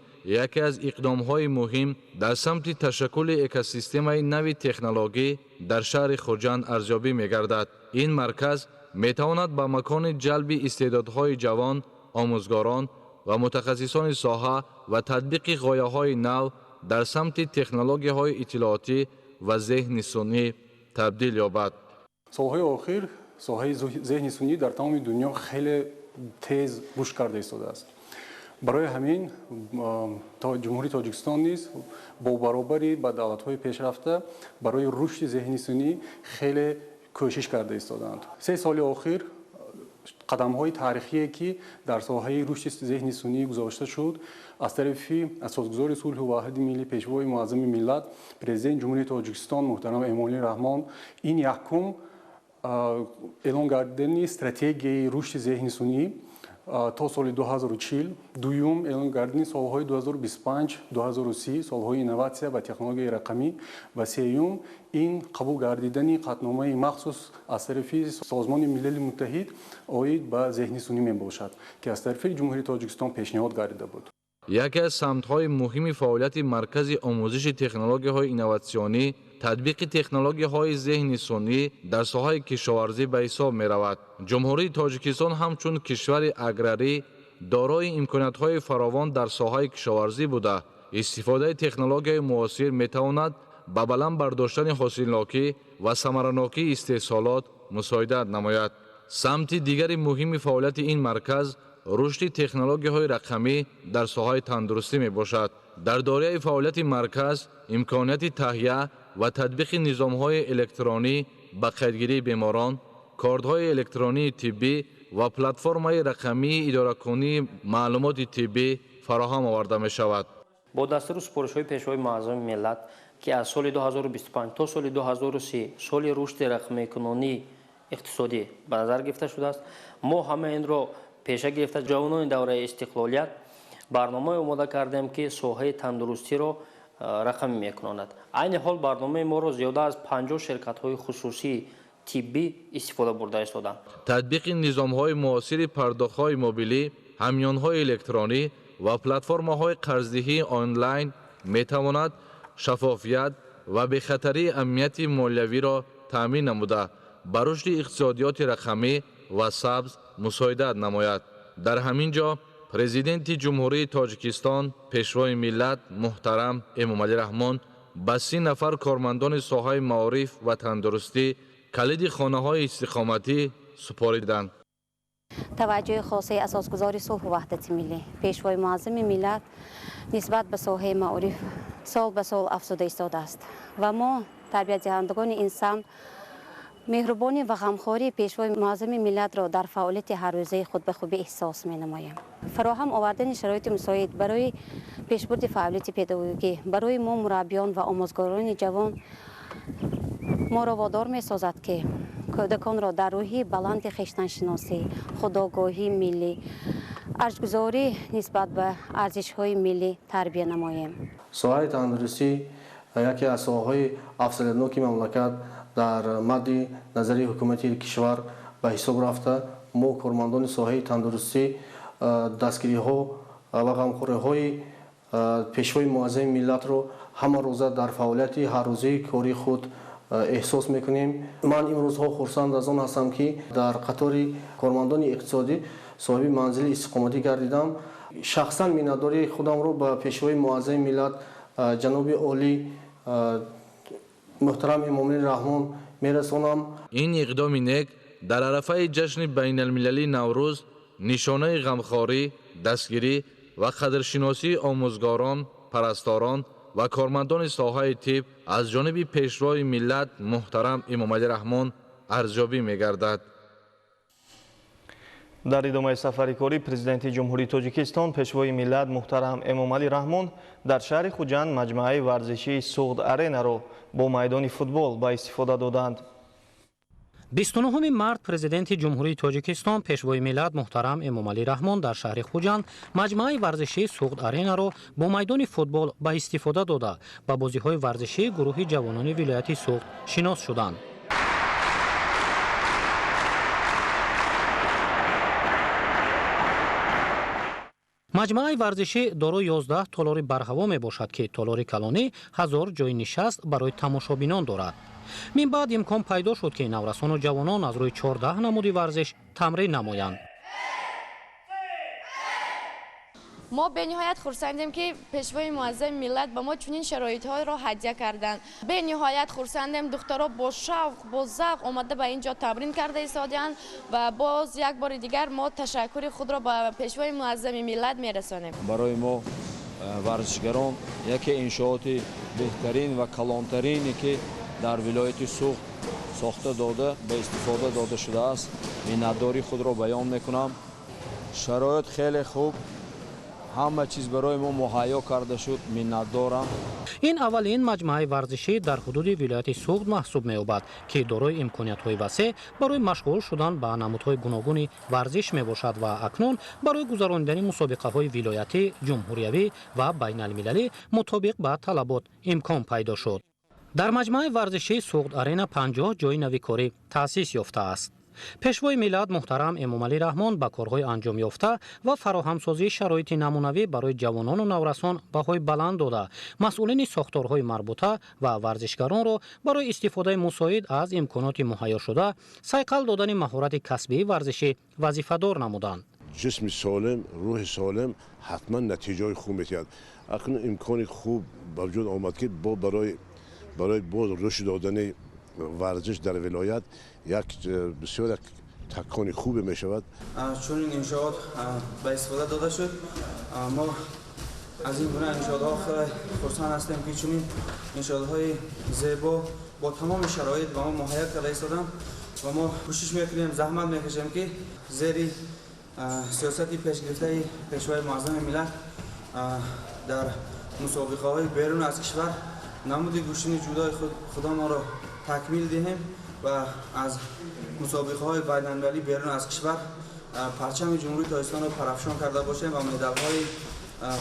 яке аз иқдомҳои муҳим дар самти ташаккули экосистемаи нави технологӣ дар шаҳри Хуҷанд арзёбӣ мегардад. Ин марказ метавонад ба макони ҷалби истеъдодҳои ҷавон, омӯзгорон ва мутахассисони соҳа ва татбиқи ғояҳои нав дар самти технологияҳои иттилоотӣ ва зеҳни сунъӣ табдил ёбад. Солҳои охир соҳаи зеҳни сунъӣ дар тамоми дунё хеле тез рушд карда истодааст. Барои ҳамин Ҷумҳурии Тоҷикистон низ бо баробари ба давлатҳои пешрафта барои рушди зеҳни сунъӣ хеле кӯшиш карда истодаанд. 3 соли охир қадамҳои таърихие, ки дар соҳаи рушди зеҳни сунъӣ гузошта шуд, аз тарафи асосгузори сулҳу ваҳдати миллӣ, Пешвои муаззами миллат, Президенти Ҷумҳурии Тоҷикистон муҳтарам Эмомалӣ Раҳмон, ин якум эълон гардидани стратегияи рушди зеҳни сунъӣ то соли 2040, дуюм эълон гардидани солҳои 2025-2030 солҳои инноватсия ва технологияи рақамӣ ва сеюм ин қабул гардидани қатъномаи махсус аз тарафи Созмони Милали Муттаҳид оид ба зеҳни сунъӣ мебошад, ки аз тарафи Ҷумҳурии Тоҷикистон пешниҳод гардида буд. Яке аз самтҳои муҳими фаъолияти маркази омӯзиши технологияҳои инноватсионӣ татбиқи технологияҳои зеҳни сунъӣ дар соҳаи кишоварзӣ ба ҳисоб меравад. Ҷумҳурии Тоҷикистон ҳамчун кишвари аграрӣ дорои имкониятҳои фаровон дар соҳаи кишоварзӣ буда, истифодаи технологияи муосир метавонад ба баланд бардоштани ҳосилнокӣ ва самаранокии истеҳсолот мусоидат намояд. Самти дигари муҳими фаъолияти ин марказ рушди технологияҳои рақамӣ дар соҳаи тандурустӣ мебошад. Дар доираи фаъолияти марказ имконияти таҳия ва татбиқи низомҳои электронӣ ба қайдгирии беморон, кортҳои электронии тиббӣ ва платформаи рақамии идоракунии маълумоти тиббӣ фароҳам оварда мешавад. Бо дастуру супоришҳои Пешвои Муаззами миллат, ки аз соли 2025 то соли 2030 соли рушди рақамикунонии иқтисодӣ ба назар гирифта шудааст, мо ҳама инро пеша гирифта ҷавонони давраи истиқлолият барномае омода кардем, ки соҳаи тандурустиро рақамӣ мекунонад. Айни ҳол барномаи моро зиёда аз 50 ширкатҳои хусусии тиббӣ истифода бурда истоданд. Татбиқи низомҳои муосири пардохтҳои мобилӣ, ҳамёнҳои электронӣ ва платформаҳои қарздиҳии онлайн метавонад шаффофият ва бехатарии амнияти молиявиро таъмин намуда, ба рушди иқтисодиёти рақамӣ ва сабз мусоидат намояд. Дар ҳамин ҷо Президенти Ҷумҳурии Тоҷикистон, Пешвои миллат муҳтарам Эмомалӣ Раҳмон ба 30 нафар кормандони соҳаи маориф ва тандурустӣ калиди хонаҳои истиқоматӣ супориданд. Таваҷҷӯҳи хосаи асосгузори сулҳу ваҳдати миллӣ, Пешвои муаззами миллат нисбат ба соҳаи маориф сол ба сол афзуда истодааст ва мо, тарбиятдиҳандагони ин самт, меҳрубонӣ ва ғамхории Пешвои муаззами миллатро дар фаъолияти ҳаррӯзаи худ ба хубӣ эҳсос менамоем. Фароҳам овардани шароити мусоид барои пешбурди фаъолияти педагогӣ барои мо мураббиён ва омӯзгорони ҷавон моро водор месозад, ки кӯдаконро дар рӯҳи баланди хештаншиносӣ, худогоҳии миллӣ, арҷгузорӣ нисбат ба арзишҳои миллӣ тарбия намоем. Соҳаи тандурустӣ яке аз соҳаҳои афзалиятноки мамлакат дар мадди назари ҳукумати кишвар ба ҳисоб рафта, мо кормандони соҳаи тандурустӣ дастгириҳо ва ғамхориҳои Пешвои муаззами миллатро ҳама рӯза дар фаъолияти ҳаррӯзаи кори худ эҳсос мекунем. Ман имрӯзҳо хурсанд аз он ҳастам, ки дар қатори кормандони иқтисодӣ соҳиби манзили истиқоматӣ гардидам. Шахсан миннатдории худамро ба Пешвои муаззами миллат ҷаноби олӣ муҳтарам Эмомалӣ Раҳмон мерасонам. Ин иқдоми нек дар арафаи ҷашни байналмилалии Наврӯз нишонаи ғамхорӣ, дастгирӣ ва қадршиносии омӯзгорон, парасторон ва кормандони соҳаи тиб аз ҷониби Пешвои миллат муҳтарам Эмомалӣ Раҳмон арзёбӣ мегардад. Дар идомаи сафари корӣ Президенти Ҷумҳурии Тоҷикистон, Пешвои миллат муҳтарам Эмомалӣ Раҳмон дар шаҳри Хуҷанд маҷмӯаи варзишии Суғд Аренаро бо майдони футбол ба истифода доданд. 29 март Президенти Ҷумҳурии Тоҷикистон, Пешвои миллат муҳтарам Эмомалӣ Раҳмон дар шаҳри Хуҷанд маҷмӯаи варзишии Суғд Аренаро бо майдони футбол ба истифода дода, ба бозиҳои варзишии гурӯҳи ҷавонони вилояти Суғд шинос шуданд. Маҷмӯаи варзишӣ дорои 11 толори барҳаво мебошад, ки толори калонӣ 1000 ҷойи нишаст барои тамошобинон дорад. Мин баъд имкон пайдо шуд, ки наврасону ҷавонон аз рӯи 14 намуди варзиш тамрин намоянд. Мо бениҳоят хурсандем, ки Пешвои муаззами миллат ба мо чунин шароитҳоро ҳадя карданд. Бениҳоят хурсандем, духтаро бо шавқ, бо завқ омада ба ин ҷо тамрин карда истодаанд ва боз як бори дигар мо ташаккури худро ба Пешвои муаззами миллат мерасонем. Барои мо варзишгарон яке иншооти беҳтарин ва калонтарине, ки дар вилояти Суғд сохта дода, ба истифода дода шудааст, миннатдории худро баён мекунам. Шароит хеле хуб, ҳама чиз барои мо муҳайё карда шуд, миннатдорам. Ин аввалин маҷмӯаи варзишӣ дар ҳудуди вилояти Суғд маҳсуб меёбад, ки дорои имкониятҳои васеъ барои машғул шудан ба намудҳои гуногуни варзиш мебошад ва акнун барои гузаронидани мусобиқаҳои вилоятӣ, ҷумҳуриявӣ ва байналмилалӣ мутобиқ ба талабот имкон пайдо шуд. Дар маҷмӯаи варзишии Суғд Арена 50 ҷойи нави корӣ таъсис ёфтааст. Пешвои миллат муҳтарам Эмомалӣ Раҳмон ба корҳои анҷомёфта ва фароҳамсозии шароити намунавӣ барои ҷавонону наврасон баҳои баланд дода, масъулини сохторҳои марбута ва варзишгаронро барои истифодаи мусоид аз имконоти муҳайёшуда, сайқал додани маҳорати касбии варзишӣ вазифадор намуданд. Ҷисми солим, рӯҳи солим ҳатман натиҷаҳои хуб метиҳад. Акнун имкони хуб ба вуҷуд омад, ки барои боз рушд додани варзиш дар вилоят як бисёр як такони хубе мешавад. Чунин иншоот ба истифода дода шуд. Мо аз ин гуна иншоотҳо хеле хурсанд ҳастем, ки чунин иншоотҳои зебо бо тамоми шароит ба мо муҳайё карда истоданд ва мо кӯшиш мекунем, заҳмат мекашем, ки зери сиёсати пешгирифтаи Пешвои Муаззами Миллат дар мусобиқаҳои берун аз кишвар намуди гӯштини ҷудои худамонро такмил диҳем ва аз мусобиқаҳои байналмилалӣ берун аз кишвар парчами Ҷумҳурии Тоҷикистонро парафшон карда бошем ва медалҳои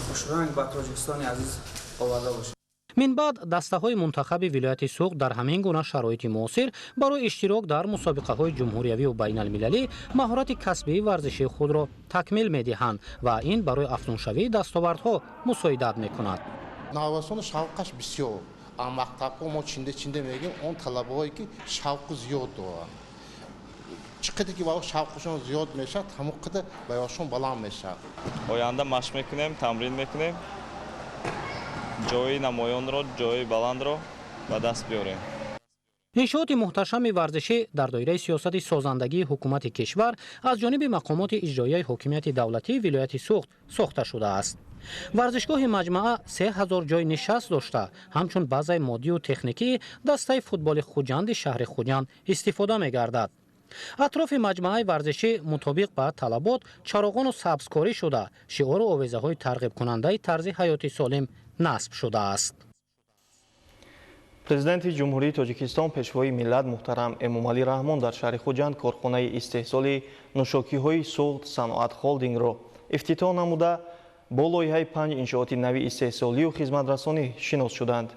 хушранг ба Тоҷикистони азиз оварда бошем. Мин баъд дастаҳои мунтахаби вилояти Суғд дар ҳамин гуна шароити муосир барои иштирок дар мусобиқаҳои ҷумҳуриявию байналмилалӣ маҳорати касбии варзишии худро такмил медиҳанд ва ин барои афзуншавии дастовардҳо мусоидат мекунад. Наврасон шавқаш бисёр. Мактабҳо мо чинда чинда мегӯем, он талабаҳое ки шавқу зиёд доранд, чӣ қадар ки шавқашон зиёд мешавад, ҳамон қадар баёшон баланд мешавад. Оянда машқ мекунем, тамрин мекунем, ҷои намоёнро, ҷои баландро ба даст биёрем. Иншооти муҳташами варзишӣ дар доираи сиёсати созандагии ҳукумати кишвар аз ҷониби мақомоти иҷроияи ҳокимияти давлатии вилояти Суғд сохта шудааст. Варзишгоҳи маҷмаа 3000 ҷои нишаст дошта, ҳамчун базаи моддию техникии дастаи футболи Хуҷанди шаҳри Хуҷанд истифода мегардад. Атрофи маҷмааи варзишӣ мутобиқ ба талабот чароғону сабзкорӣ шуда, шиору овезаҳои тарғибкунандаи тарзи ҳаёти солим насб шудааст. Президенти Ҷумҳурии Тоҷикистон, Пешвои миллат муҳтарам Эмомалӣ Раҳмон дар шаҳри Хуҷанд корхонаи истеҳсоли нӯшокиҳои Суғд Саноат Холдингро ифтитоҳ намуда, бо лоиҳаи панҷ иншооти нави истеҳсолию хизматрасонӣ шинос шуданд.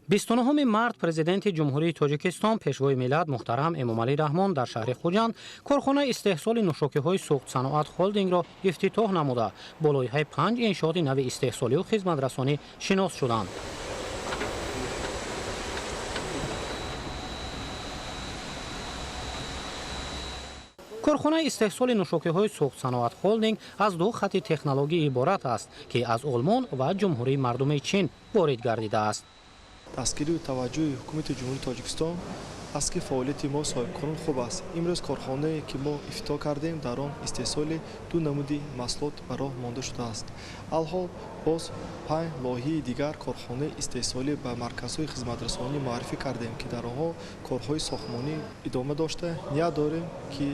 29 март Президенти Ҷумҳурии Тоҷикистон, Пешвои миллат муҳтарам Эмомалӣ Раҳмон дар шаҳри Хуҷанд корхонаи истеҳсоли нӯшокиҳои Суғд Саноат Холдингро ифтитоҳ намуда, бо лоиҳаи панҷ иншооти нави истеҳсолию хизматрасонӣ шинос шуданд. Корхонаи истеҳсоли нӯшокиҳои Суғд Саноат Холдинг аз ду хати технологӣ иборат аст, ки аз Олмон ва Ҷумҳурии Мардумии Чин ворид гардидааст. Дастгирию таваҷҷӯҳи ҳукумати Ҷумҳурии Тоҷикистон аст, ки фаъолияти мо соҳибкорон хуб аст. Имрӯз корхонае, ки мо ифтитоҳ кардем, дар он истеҳсоли ду намуди маҳсулот ба роҳ монда шудааст. Алҳол боз панҷ лоиҳаи дигар корхонаи истеҳсолӣ ба марказҳои хизматрасонӣ муаррифӣ кардем, ки дар онҳо корҳои сохтмонӣ идома дошта, ният дорем, ки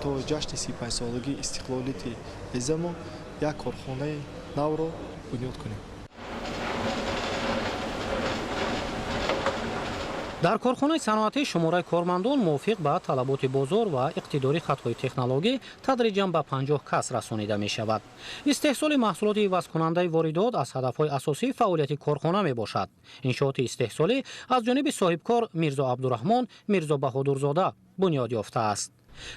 то ҷашни 35-солагии истиқлолияти азизамон як корхонаи навро бунёд кунем. Дар корхонаи саноатӣ шумораи кормандон мувофиқ ба талаботи бозор ва иқтидори хатҳои технологӣ тадриҷан ба 50 кас расонида мешавад. Истеҳсоли маҳсулоти ивазкунандаи воридот аз ҳадафҳои асосии фаъолияти корхона мебошад. Иншооти истеҳсолӣ аз ҷониби соҳибкор Мирзо Абдураҳмон Мирзо Баҳодурзода бунёд ёфтааст.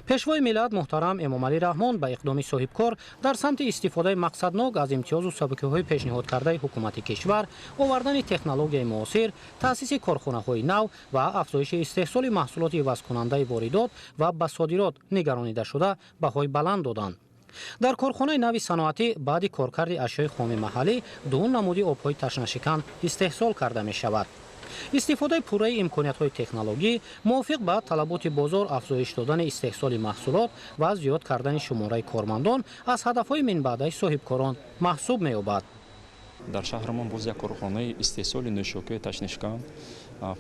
Пешвои миллат муҳтарам Эмомалӣ Раҳмон ба иқдоми соҳибкор дар самти истифодаи мақсаднок аз имтиёзу сабукиҳои пешниҳодкардаи ҳукумати кишвар, овардани технологияи муосир, таъсиси корхонаҳои нав ва афзоиши истеҳсоли маҳсулоти ивазкунандаи воридот ва ба содирот нигаронида шуда баҳои баланд доданд. Дар корхонаи нави саноатӣ баъди коркарди ашёи хоми маҳаллӣ ду намуди обҳои ташнашикан истеҳсол карда мешавад. Истифодаи пурраи имкониятҳои технологӣ мувофиқ ба талаботи бозор, афзоиш додани истеҳсоли маҳсулот ва зиёд кардани шумораи кормандон аз ҳадафҳои минбаъдаи соҳибкорон маҳсуб меёбад. Дар шаҳрамон боз як корхонаи истеҳсоли нӯшокиҳои ташнашикан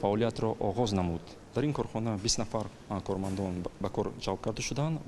фаъолиятро оғоз намуд. Дар ин корхона 20 нафар кормандон ба кор ҷалб карда шуданд.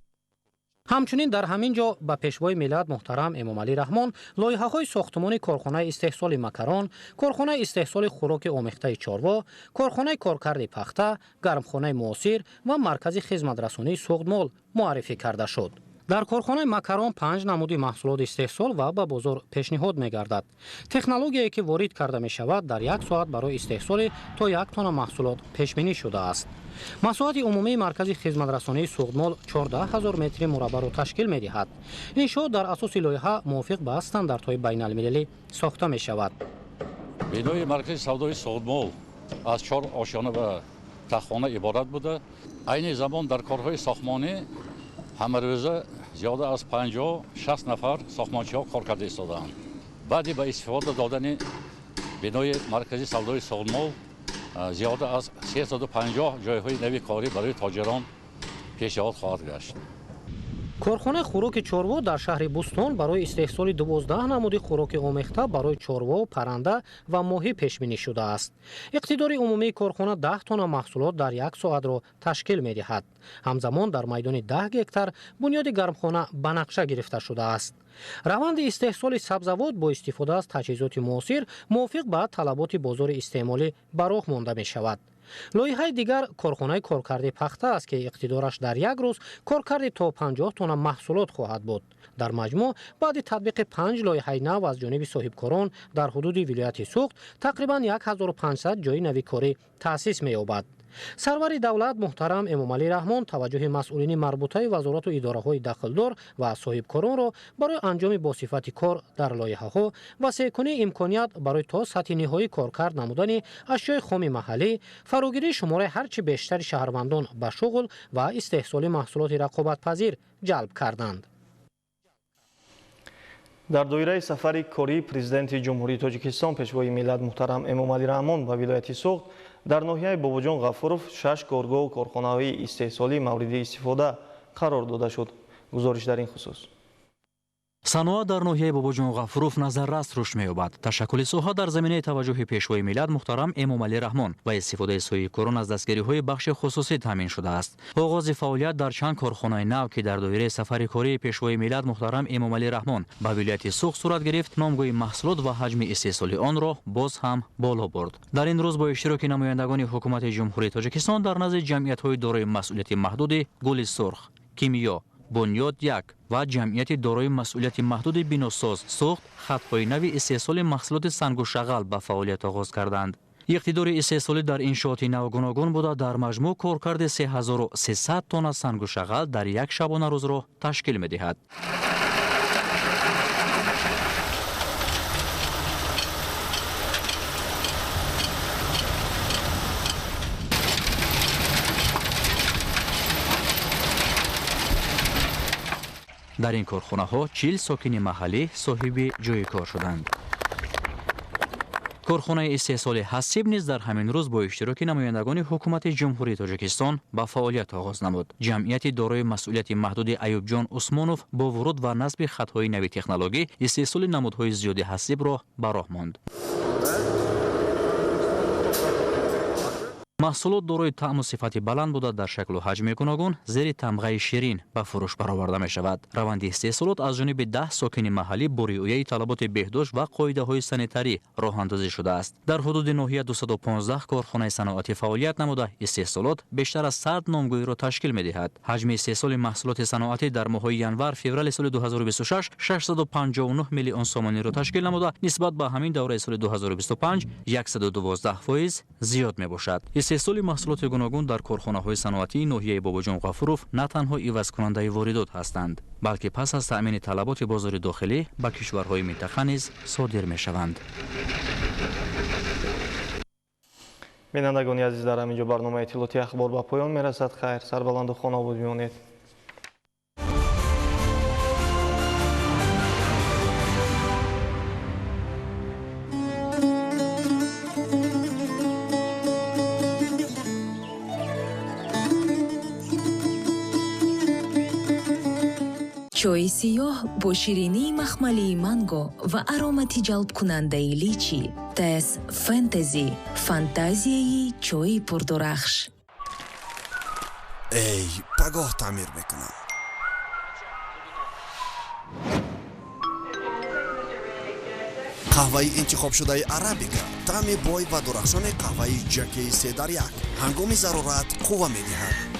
Ҳамчунин дар ҳамин ҷо ба Пешвои миллат муҳтарам Эмомалӣ Раҳмон лоиҳаҳои сохтмони корхонаи истеҳсоли макарон, корхонаи истеҳсоли хӯроки омехтаи чорво, корхонаи коркарди пахта, гармхонаи муосир ва маркази хизматрасонии Суғдмол муаррифӣ карда шуд. Дар корхонаи макарон панҷ намуди маҳсулот истеҳсол ва ба бозор пешниҳод мегардад. Технологияе, ки ворид карда мешавад, дар як соат барои истеҳсоли то як тонна маҳсулот пешбинӣ шудааст. Масоҳати умумии маркази хизматрасонии Суғдмол 14 ҳазор метри мураббаъро ташкил медиҳад. Иншоот дар асоси лоиҳа мувофиқ ба стандартҳои байналмилалӣ сохта мешавад. Бинои маркази савдои Суғдмол аз чор ошёна ва таххона иборат буда, айни замон дар корҳои сохтмонӣ ҳамарӯза зиёда аз 50-60 нафар сохтмончиҳо кор карда истодаанд. Баъди ба истифода додани бинои маркази савдои Суғдмол зиёда аз 350 ҷойҳои нави корӣ барои тоҷирон пешниҳод хоҳад гашт. Корхонаи хӯроки чорво дар шаҳри Бӯстон барои истеҳсоли 12 намуди хӯроки омехта барои чорво, парранда ва моҳӣ пешбинӣ шудааст. Иқтидори умумии корхона 10 тонна маҳсулот дар як соатро ташкил медиҳад. Ҳамзамон дар майдони 10 гектар бунёди гармхона ба нақша гирифта шудааст. Раванди истеҳсоли сабзавот бо истифода аз таҷҳизоти муосир мувофиқ ба талаботи бозори истеъмолӣ ба роҳ монда мешавад. Лоиҳаи дигар корхонаи коркарди пахта аст, ки иқтидораш дар як рӯз коркарди то 50 тонна маҳсулот хоҳад буд. Дар маҷмӯъ баъди татбиқи 5 лоиҳаи нав аз ҷониби соҳибкорон дар ҳудуди вилояти Суғд тақрибан 1500 ҷойи нави корӣ таъсис меёбад. Сарвари давлат муҳтарам Эмомалӣ Раҳмон таваҷҷӯҳи масъулини марбутаи вазорату идораҳои дахлдор ва соҳибкоронро барои анҷоми босифати кор дар лоиҳаҳо ва секунии имконият барои то сатҳи ниҳоӣ коркард намудани ашёи хоми маҳаллӣ, фарогирии шумораи ҳарчи бештари шаҳрвандон ба шуғл ва истеҳсоли маҳсулоти рақобатпазир ҷалб карданд. Дар доираи сафари кории президенти Ҷумҳурии Тоҷикистон Пешвои миллат муҳтарам Эмомалӣ Раҳмон ба вилояти Суғд дар ноҳияи Бобоҷон Ғафуров 6 коргоҳу корхонаҳои истеҳсолӣ мавриди истифода қарор дода шуд. Гузориш дар ин хусус. Саноат дар ноҳияи Бобоҷон Ғафуров назаррас рушд меёбад. Ташаккули соҳа дар заминаи таваҷҷӯҳи Пешвои миллат муҳтарам Эмомалӣ Раҳмон ва истифодаи соҳибкорон аз дастгириҳои бахши хусусӣ таъмин шудааст. Оғози фаъолият дар чанд корхонаи нав, ки дар доираи сафари кории Пешвои миллат муҳтарам Эмомалӣ Раҳмон ба вилояти Суғд сурат гирифт, номгӯи маҳсулот ва ҳаҷми истеҳсоли онро боз ҳам боло бурд. Дар ин рӯз бо иштироки намояндагони ҳукумати Ҷумҳурии Тоҷикистон дар назди ҷамъиятҳои дорои масъулияти маҳдуди Гули Сурх, Кимиё, Бунёд 1 ва ҷамъияти дорои масъулияти маҳдуди Биносоз Суғд хатҳои нави истеҳсоли маҳсулоти сангу шағал ба фаъолият оғоз карданд. Иқтидори истеҳсолӣ дар иншооти нав гуногун буда, дар маҷмӯъ коркарди 3300 тонна сангу шағал дар як шабонарӯзро ташкил медиҳад. Дар ин корхонаҳо 40 сокини маҳаллӣ соҳиби ҷойи кор шуданд. Корхонаи истеҳсоли ҳасиб низ дар ҳамин рӯз бо иштироки намояндагони ҳукумати Ҷумҳурии Тоҷикистон ба фаъолият оғоз намуд. Ҷамъияти дорои масъулияти маҳдуди Аюбҷон Усмонов бо вуруд ва насби хатҳои нави технологӣ истеҳсоли намудҳои зиёди ҳасибро ба роҳ монд. Маҳсулот дорои таъму сифати баланд буда, дар шаклу ҳаҷми гуногун зери тамғаи ширин ба фурӯш бароварда мешавад. Раванди истеҳсолот аз ҷониби 10 сокини маҳаллӣ бо риояи талаботи беҳдошт ва қоидаҳои санитарӣ роҳандозӣ шудааст. Дар ҳудуди ноҳия 215 корхонаи саноатӣ фаъолият намуда, истеҳсолот бештар аз 100 номгӯиро ташкил медиҳад. Ҳаҷми истеҳсоли маҳсулоти саноатӣ дар моҳҳои январ-феврали соли 2026 659 миллион сомониро ташкил намуда, нисбат ба ҳамин давраи соли 2025 112% зиёд мебошад. Истеҳсоли маҳсулоти гуногун дар корхонаҳои саноатии ноҳияи Бобоҷон Ғафуров на танҳо ивазкунандаи воридот ҳастанд, балки пас аз таъмини талаботи бозори дохилӣ ба кишварҳои минтақа низ содир мешаванд. Бинандагони азиз, дар ҳамин ҷо барномаи иттилоотии ахбор ба поён мерасад. Хайр, сарбаланду хонаобод бимонед. Чойи сиёҳ бо ширинии махмалии манго ва аромати ҷалбкунандаи личи. Тес Фэнтези. Фантазияи чойи пурдурахш. Эй, пагоҳ таъмир мекунам. Қаҳваи интихобшудаи арабика таъми бой ва дурахшони қаҳваи ҷакеи се дар як ҳангоми зарурат қувва медиҳад.